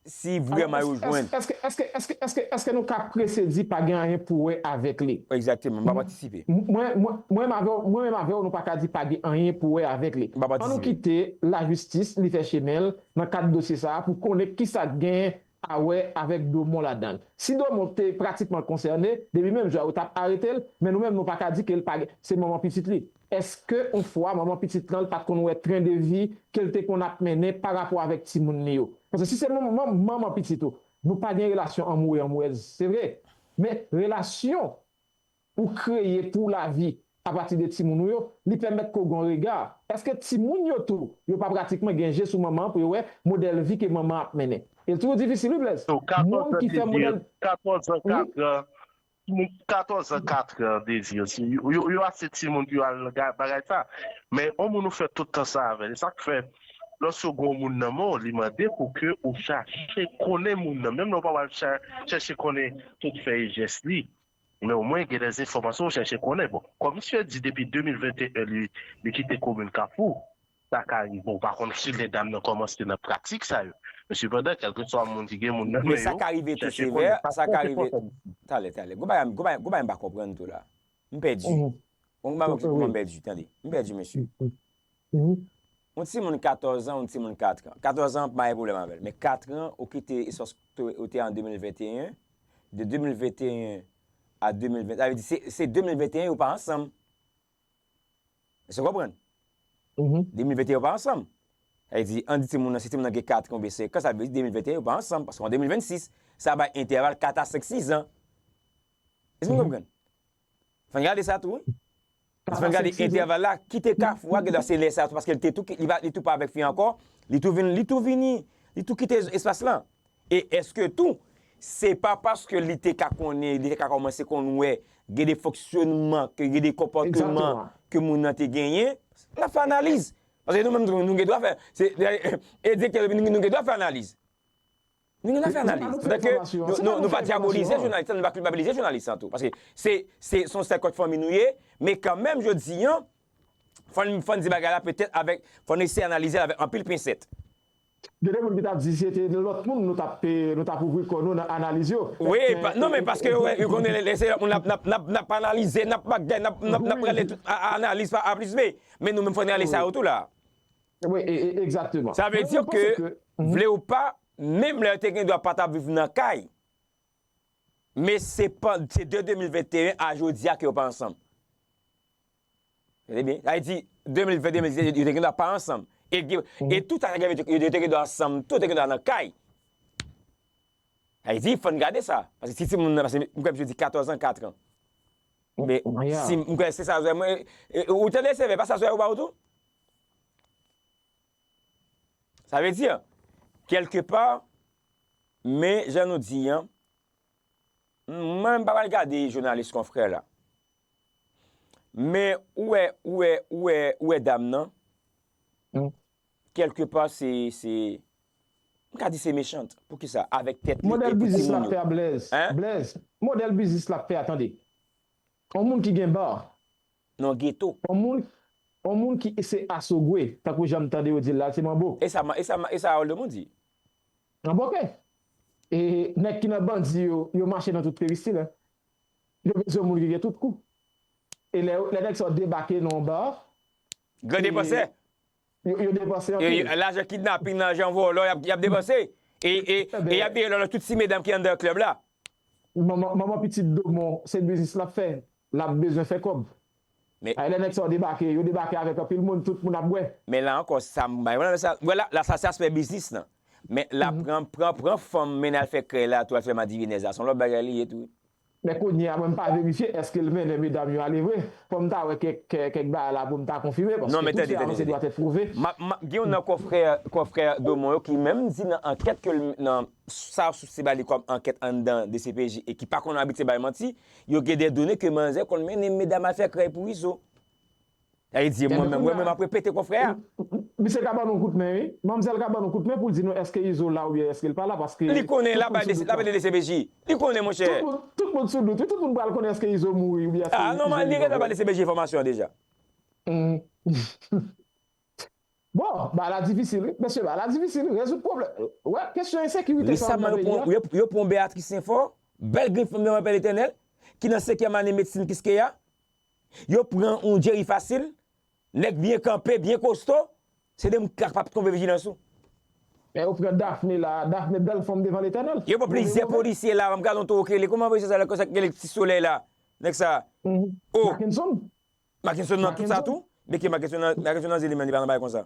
si vrèman yo jwenn. Èske, èske, èske, èske, èske nou ka prese di pa gen anyen pou wè avèk li? Egzakteman, m pa patisipe. Mwen, mwen, mwen menm avè w, mwen menm avè w, nou pa ka di pa gen anyen pou wè avèk li. M pa patisipe. Ann nou kite lajistis li fè chemen l nan kad dosye sa a pou konnen kisa k gen a wè avèk Domon ladan l. Si Domon te pratikman konsène, depi menm jou a yo t ap arete l, men nou menm nou pa ka di ke l pa gen, se manman pitit li. Èske yon fwa manman pitit lan l pa t konn wè tren de vi ke l te konn ap mennen pa rapò avèk timoun li yo? Paske si se manman, manman pitit ou, nou pa gen relasyon anmoure anmourèz, se vre. Men relasyon ou kreye pou lavi apati de timoun ou yo, li pèmèt ke w gen yon rega. Èske timoun yo tou, yo pa pratikman gen je sou manman an pou yo wè modèl vi ke manman an ap mennen? E l toujou difisil wi Blaise. Moun ki fè modèl. Katòz an, katòz an, timoun katòz an, katran, Désir, yo, yo, yo ase timoun pou yo al nan bagay sa. Men yon moun ou fè tout tan sa avè l. E sa k fè, lòske w gen yon moun nan men w, li mande pou ke ou chache konnen moun nan. Menm lè w pa pral chèche konnen tout fè e jès li. Men omwen gen de enfòmasyon ou chèche konnen. Bon, kòm misye di depi de mil venteyen li, li kite komin Kafou, sa ka rive. Ou pa konn si lè dam nan kòmanse nan pratik sa yo. Men sepandan, kèlkeswa moun ki gen moun nan men yo, chèche konnen. Sa ka rive. Talè, talè. Gon bagay, gon bagay, gon bagay m pa konprann tou la. M pèdi. Gon bagay ki kòman m pèdi, tande. M pèdi, mesye. Yon timoun katòz an, yon timoun katran. Katòz an, pa gen pwoblèm avè l. Men katran, ou kite espas ou te an de mil venteyen. De de mil venteyen a de mil ven, sa vle di se, se de mil venteyen yo pa ansanm. Èske w konprann? De mil venteyen yo pa ansanm. Sa vle di, ann di timoun nan, si timoun nan gen katran oubyen senk an, sa vle di de mil venteyen yo pa ansanm. Paske an de mil vennsis, sa bay entèval kat a senk, sis an. Èske w konprann? Fò n gade sa tou, wi. Fò n gade entèval la, kite Kafou a, gen dwa se lè sa a tou, paske li te tou, li pa, li tou pa avèk fi an ankò, li tou vin, li tou vini, li tou kite espas lan. E èske tou, se pa paske li te ka konnen, li te ka kòmanse konn wè, gen de fonksyonman, ke gen de konpòteman ke moun nan te genyen, n ap fè analiz. Paske nou menm tou, nou gen dwa fè, se, e direktè, nou, nou gen dwa fè analiz. Nou gen dwa fè analiz. Pandan ke nou, nou, nou pa dyabolize jounalis lan, nou pa kilpabilize jounalis lan tou. Paske se, se, se yon sèl kòk fanmi nou ye, men kanmenm, jodi an, fò n, fò n di bagay la petèt avèk, fò n eseye analize l avèk anpil pensèt. Gen de moun ki t ap di si se te lòt moun, nou t ap, nou t ap ouvri kò nou nan analiz yo. Wi, non, men paske yo, yo konnen lè se lòt moun, n ap, n ap, n ap, n ap analize, n ap bagay, n ap, n ap, n ap rale tout analiz pa A plis B. Men nou menm, fò n rale sa yo tou la. Wi, egzakteman. Sa vle di ke, vle ou pa, menm lè yo te gen dwa pa t ap viv nan kay, men se pa, se de de mil venteyen a jodi a ke yo pa ansanm. Tande byen, sa vle di, de mil ven, de mil diznèf, yo te gen dwa pa ansanm. E, e tout sa yo te, yo te gen dwa ansanm, tout te gen dwa nan kay. Sa vle di, fò n gade sa. Paske si timoun nan, paske m kwè misye di katòz an, katran. Men, si, m kwè se sa, mwen, ou tande sevè, pa sa yo ba ou tou? Sa vle di, kèlkepa, men jan nou di an, mwen menm pa pral gade jounalis konfrè la. Men ou wè, ou wè, ou wè, ou wè dam nan, kèlkepa se, se, m ka di se mechant. Poukisa? Avèk tèt li e pou timoun yo. Modèl biznis l ap fè a, Blaise. Blaise, modèl biznis l ap fè a, tande. Yon moun ki gen ba. Nan geto. Yon moun, yon moun ki se asogwe, tankou jan m tande yo di l la, se manbo. E sa, e sa, e sa Harold Domon di? Manbo, oke. E nèg ki nan bandi yo, yo mache nan tout peristil, en. Yo bezwen moun ki gen tout kou. E lè, lè nèg sa yo debake nan yon ba, gran depansè. Yo, yo depanse anpil. Lajan kidnaping, lajan vòlò, y ap, y ap depanse. E, e, e y ap deye lòlò tout ti medam ki anndan klèb la. Manman, manman pitit Domon, se biznis l ap fè. L ap bezwen fè kòb. Men Ay, lè nèg sa yo debake, yo debake avèk anpil moun, tout moun ap bwè. Men la ankò, sa m bay. Wè la, sa, wè la, la, sa se aspè biznis lan. Men la, pran, pran, pran fanm, mennen al fè krèy la, tou al fè madivinèz la. Se yon lòt bagay li ye tou. Men kounye a, mwen m pa verifye èske l mennen medam yo ale vre. Fò m ta wè kèk, kèk, kèk bagay la pou m ta konfime, paske tout se anonse dwa tèt pwouve. M ap, m ap, gen youn nan konfrè, konfrè Domon yo ki menm di nan ankèt ke l, nan sa yo soupsye ba li kòm ankèt anndan D C P J e ki pa konn abitye bay manti, yo gen de done ke manzè konn mennen medam al fè krèy pou Izo. Sa vle di, mwen menm, mwen menm ap repete konfrè a. Misye ka ban nou kout men, wi. Manmzèl ka ban nou kout men pou l di nou èske Izo la oubyen èske l pa la, paske li konnen l ap bay de, l ap bay de D C P J. Li konnen, monchè. Tout moun, tout moun sou dout, wi. Tout moun pral konnen èske Izo mouri oubyen èske... Ah, nòmal, li gentan bay D C P J enfòmasyon an deja. Bon, bagay la difisil, wi. Mesye, bagay la difisil, wi. Rezoud pwoblèm. Wè, kesyon ensekirite sa nan peyi a. Yo, yo pran Beatrice Senfò, bèl grenn fanm devan Pè Letènèl, ki nan senkyèm ane medsin Kiskeya. Yo pran yon Jerry Fasil, nèg byen kanpe, byen kosto, se de moun k ap tonbe vijilans ou. Men yo pran Daphné la, Daphné bèl fanm devan Letènèl. Yo pran plizyè polisye la, m gade yon toro k rele, kòman polisye sa la, konsa k rele Ti Solèy la, nèg sa. Oh. Mackenson. Mackenson nan tout sa tou? Men ki Mackenson nan, Mackenson nan zili men li pa nan bagay konsa.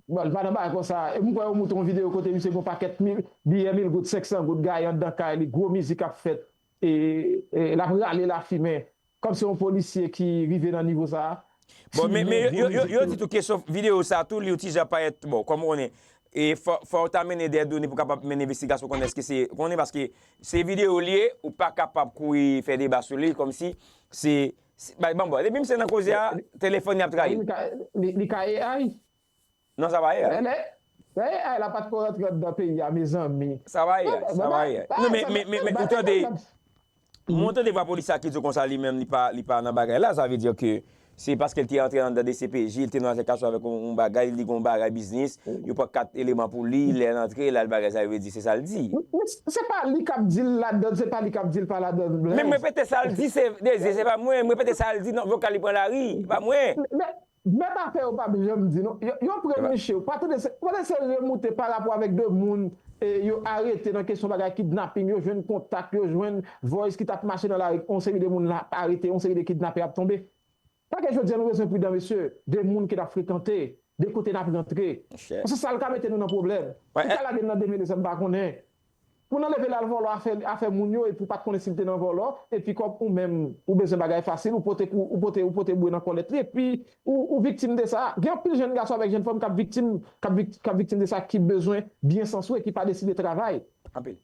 Bon, li pa nan bagay konsa. E m kwè yo montre yon videyo kote misye gen yon pakèt mil, biyè mil goud, senk san goud gaye anndan kay li, gwo mizik ap fèt. E, e l ap rale lafimen. Kòmsi yon polisye ki rive nan nivo sa a. Bon, men, men yo, yo, yo, yo di tou kesyon videyo sa a tou, li yon ti jan parèt, bon, kòm ou konnen, e fò, fò w ta mennen de done pou kapab mennen envestigasyon, konnen èske se, konnen paske se videyo li ye, ou pa kapab kouri fè deba sou li, kòmsi se, se, bay, bon, bon, depi misye nan koze a, telefòn li ap trayi. Li ka, li, li ka A I. Non, sa pa ye. Lè, lè, lè A I la pa t ko rantre anndan peyi a, mezanmi. Sa pa ye, sa pa ye. Non, men, men, men, men, ou tande, mwen tande vwa polis la ki di konsa li menm, li pa, li pa nan bagay la, sa vle di ke se paske l te antre anndan D C P J, li te nan asosyasyon avèk yon, yon bagay, li gen yon bagay biznis, yo pran kat eleman pou li, lè l antre, l al bagay, sa vle di, se sa l di. Men, men se pa li k ap di l ladann, se pa li k ap di l pa ladann, Blaise. Men m repete sa l di, se, Dezi, se pa mwen, m repete sa l di nan vokal li pran lari, se pa mwen. Men, Mèt afè yo p ap janm di non. Yo, yo pran Miche, ou pa tande se, ou pa tande se remoute pa rapò avèk de moun, e, yo arete nan kesyon bagay kidnaping, yo jwenn kontak, yo jwenn voice ki t ap mache nan lari, yon seri de moun la ap arete, yon seri de kidnapè ap tonbe. Sa ke jodi a nou bezwen pridan, mesye, de moun ke n ap frekante, de kote n ap rantre. Paske sa l ka mete nou nan pwoblèm. Ou ka lage n nan demele san n pa konnen. Pou n anleve l al vòlò afè, afè moun yo, epi w pa t konnen si l te nan vòlò, epi kòm ou menm, ou bezwen bagay fasil, ou pote kou, ou pote, ou pote bouye nan kòlèt li, epi ou, ou viktim de sa. Gen anpil jèn gason avèk jèn fanm k ap viktim, k ap vik-, k ap viktim de sa, ki bezwen byen san swe, ki pa deside travay.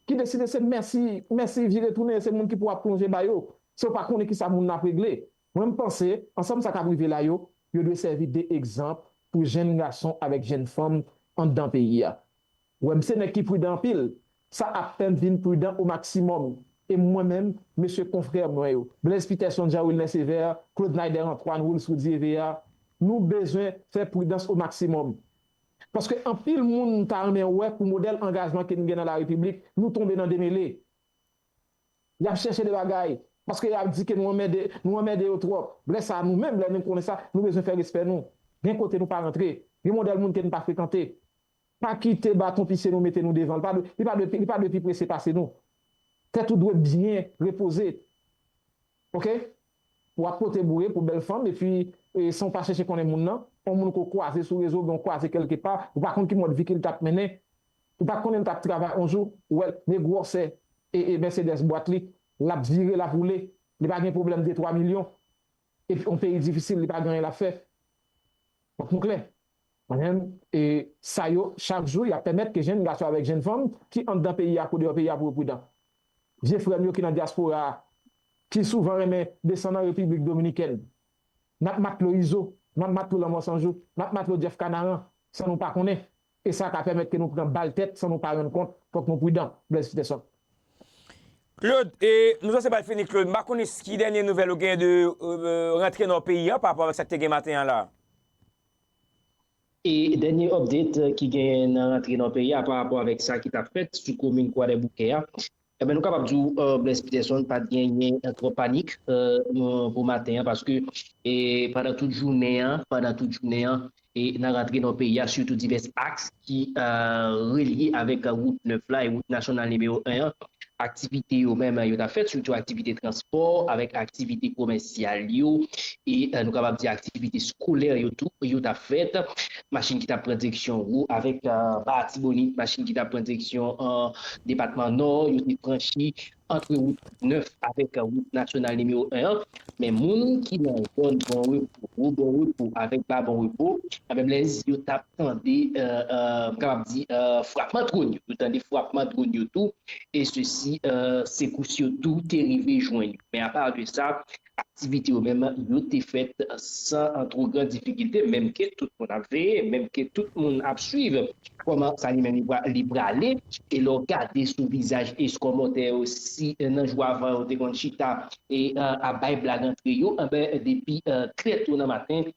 Ki deside se mèsi, mèsi vire tounen, se moun ki pou ap plonje ba yo. Se yo pa konnen kisa moun nan ap regle. Mwen, m panse, ansanm sa k ap rive la yo, yo dwe sèvi de egzanp pou jèn gason avèk jèn fanm anndan peyi a. Wè m se nèg ki pridan anpil. Sa ap fè m vin pridan o maksimòm. E mwen menm, mesye konfrè mwen yo, Blaise Peterson, Jean Wilner Sévère, Claude Naider Antoine, Wilsoudy Evea, nou bezwen fè pridans o maksimòm. Paske anpil moun ta renmen wè pou modèl angajman ke n gen nan larepiblik, nou tonbe nan demele. Y ap chèche de bagay, paske y ap di ke nou anmède, nou anmède yo twòp. Lè sa a, nou menm, lè nou konnen sa, nou bezwen fè respè nou. Gen kote nou pa rantre. Gen modèl moun ke n pa frekante. Pa kite baton pisye nou mete nou devan. Li pa dwe, li pa dwe, li pa dwe pi prese pase nou. Tèt ou dwe byen repoze. Oke? W ap pote boure pou bèl fanm, epi, e, san w pa chèche konnen moun nan, yon moun ke w kwaze sou rezo, oubyen w kwaze kèlkepa, ou pa konn ki mòd vi ke l t ap mennen. Ou pa konnen l t ap travay yon jou, ou wè l, men gwòsè, e, e Mercedes bwat li, l ap vire, l ap woule, li pa gen pwoblèm de twa milyon. Epi yon peyi difisil, li pa gen anyen l ap fè. Fòk nou klè. Mwen menm, e sa yo, chak jou, y ap pèmèt ke jèn gason avèk jèn fanm ki anndan peyi a, kou deyò peyi a pou yo pridan. Vye frè m yo ki nan dyaspora a, ki souvan renmen desann an Repiblik Dominikèn. N ap matlo Izo, n ap matlo Lanmò San Jou, n ap matlo Jeff Kanaran, san nou pa konnen. E sa ka pèmèt ke nou pran bal tèt san nou pa rann kont, fòk nou pridan, Blaise Peterson. Claude, e, nou sanse pral fini, Claude. M pa konnen ki dènye nouvèl ou genyen de, e, rantre nan peyi a pa rapò avèk sa k te gen maten an la. E dènye update ki genyen nan rantre nan peyi a pa rapò avèk sa ki t ap fèt sou komin Kwadèboukè a, ebyen, nou kapab di w, e, Blaise Peterson pa t genyen, e, twòp panik, e, pou maten an, paske, e, pandan tout jounen an, pandan tout jounen an, e nan rantre nan peyi a, sitou divès aks ki, e, relye avèk wout nèf la e wout nasyonal nimewo en an, aktivite yo menm yo t ap fèt, sitou aktivite transpò avèk aktivite komèsyal yo, e, eh, nou kapab di aktivite skolè yo tou, yo t ap fèt. Machin ki t ap pran direksyon Wo avèk, eh, Ba Atibonit, machin ki t ap pran direksyon, eh, depatman Nò, yo te franchi antre wout nèf avèk, eh, wout nasyonal nimewo en an. Men moun ki nan zòn Bon Repo, Wo Bon Repo avèk Ba Bon Repo, menm lè yo t ap tande, eh, eh, m kapab di, eh, frapman dwòn yo. Yo tande frapman dwòn yo tou. E sesi, eh, sekous yo tou te rive jwenn yo. Men apa de sa, aktivite yo menm, yo te fèt san, eh, twò gran difikilte, menm ke tout moun ap veye, menm ke tout moun ap swiv kòman sa li menm li pra-, li prale. E lè w gade sou vizaj eskòmòtè yo, si, eh, nan jou avan yo te konn chita e, eh, ap bay blag antre yo, enben, depi, eh, trè to nan maten,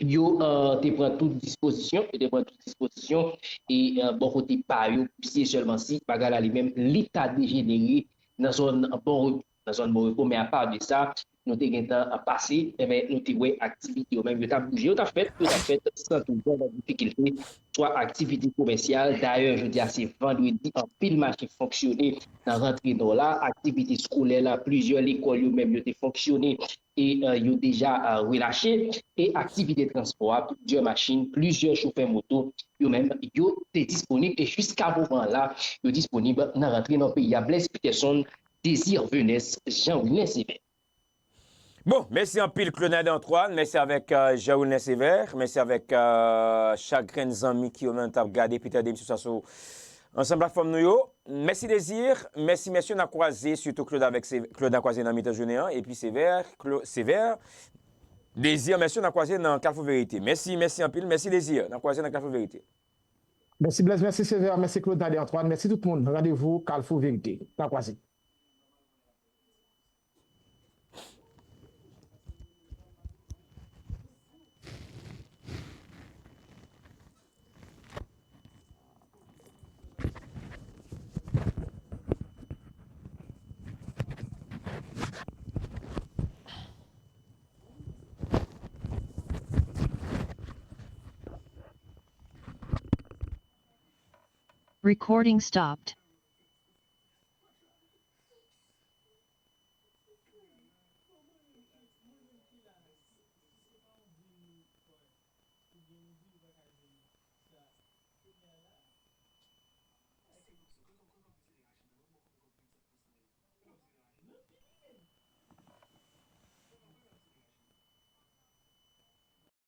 yo, eh, te pran tout dispozisyon, yo te pran tout dispozisyon, e, eh, bò kote pa yo, si e sèlman si bagay la li menm, li ta dejenere nan zòn Bon Repo, nan zòn Bon Repo, men apa de sa, nou te gentan pase, enben, nou te wè aktivite yo menm, yo t ap bouje, yo t ap fèt, yo t ap fèt san twò gran difikilte, swa aktivite komèsyal. Dayè, jodi a se vandredi, anpil mache fonksyone nan rantre nò la, aktivite skolè la, plizyè lekòl yo menm yo te fonksyone, e, eh, yo deja, eh, relache, e aktivite transpò a, plizyè machin, plizyè chofè moto, yo menm, yo te disponib, e jiska moman la, yo disponib nan rantre nan peyi a. Blaise Peterson, Désir Venès, Jean Wilner Sévère. Bon, mèsi anpil Claude Nader Antoine, mèsi avèk, eh, Jean Wilner Sévère, mèsi avèk, eh, chak grenn zanmi ki yo menm t ap gade, pita de misyon sa sou ansanm platfòm nou yo. Mèsi Désir, mèsi, mèsi, n a kwaze, sitou Claude avèk Se-, Claude n a kwaze nan mitan jounen an, epi Sévère, Cla-, Sévère, Désir, mèsi, n a kwaze nan Kalfou Verite. Mèsi, mèsi anpil, mèsi Désir, n a kwaze nan Kalfou Verite. Mèsi Blaise, mèsi Sévère, mèsi Claude Nader Antoine, mèsi tout moun. Randevou Kalfou Verite. N a kwaze. Recording stopped.